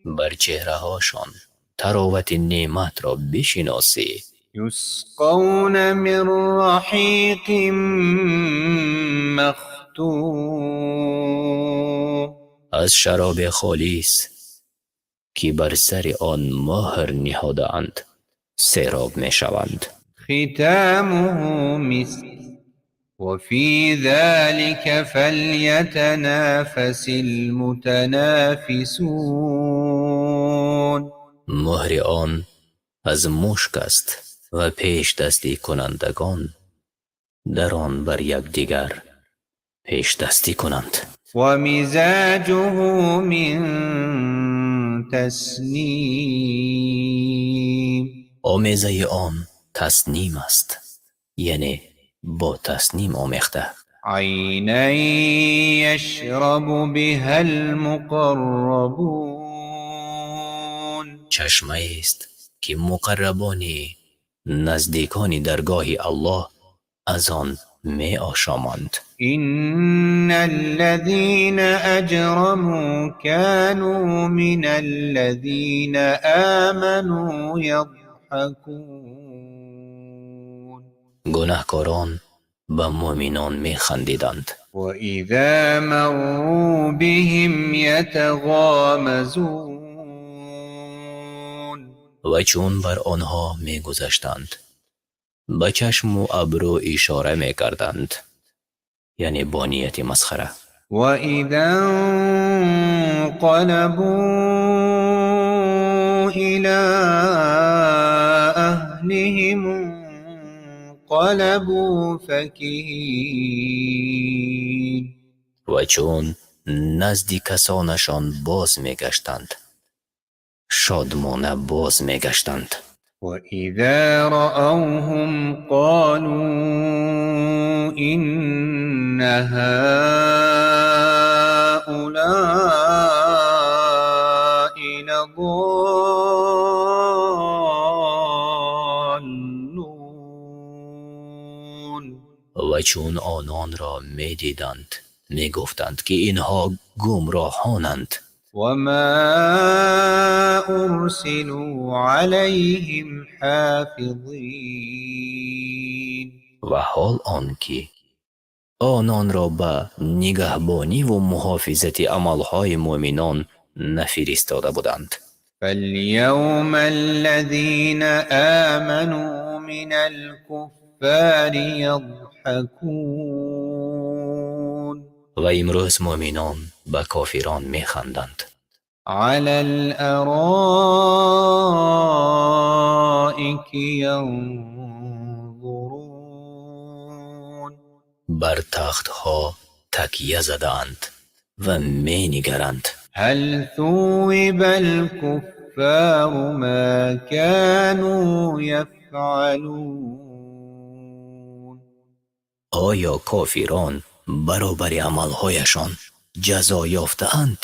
Бар чеҳраҳошон таровати неъматро бишиносӣ. يسقون من رحيق مختوم. Аз шароби холис, ки бар сари он муҳр ниҳодаанд, сероб мешаванд. ختامه مسك وفي ذلك فليتنافس المتنافسون. Муҳри он аз мушк аст ва пешдастикунандагон дар он бар якдигар пешдастӣ кунанд. ومزاجه من تسنيم. Омезаи он тасним аст, яъне бо тасним омехта. عينا يشرب بها المقربون. Чашмаест, ки муқаррабони наздикони даргоҳи Аллоҳ аз он меошоманд. إن الذين أجرموا كانوا من الذين آمنوا يضحكون. Гунаҳкорон ба муъминон механдиданд. وإذا مروا بهم يتغامزون. Ва чун бар онҳо мегузаштанд, ба чашму абрӯ ишора мекарданд, яъне бо нияти масхара. وإذا انقلبوا إلى أهلهم انقلبوا فكهين. Ва чун назди касонашон боз мегаштанд, шодмона боз мегаштанд. وإذا رأوهم قالوا إن هؤلاء لضالون. Ва чун ононро медиданд, мегуфтанд, ки инҳо гумроҳонанд. وما أرسلوا عليهم حافظين. Ва ҳол он ки ононро ба нигаҳбониву муҳофизати амалҳои муъминон нафиристода буданд. فاليوم الذين آمنوا من الكفار يضحكون. Ва имрӯз муъминон ба кофирон механданд. على الأرائك ينظرون. Бар тахтҳо такя задаанд ва менигаранд. هل ثوب الكفار ما كانوا يفعلون؟ Оё кофирон баробари амалҳояшон ҷазо ёфтаанд?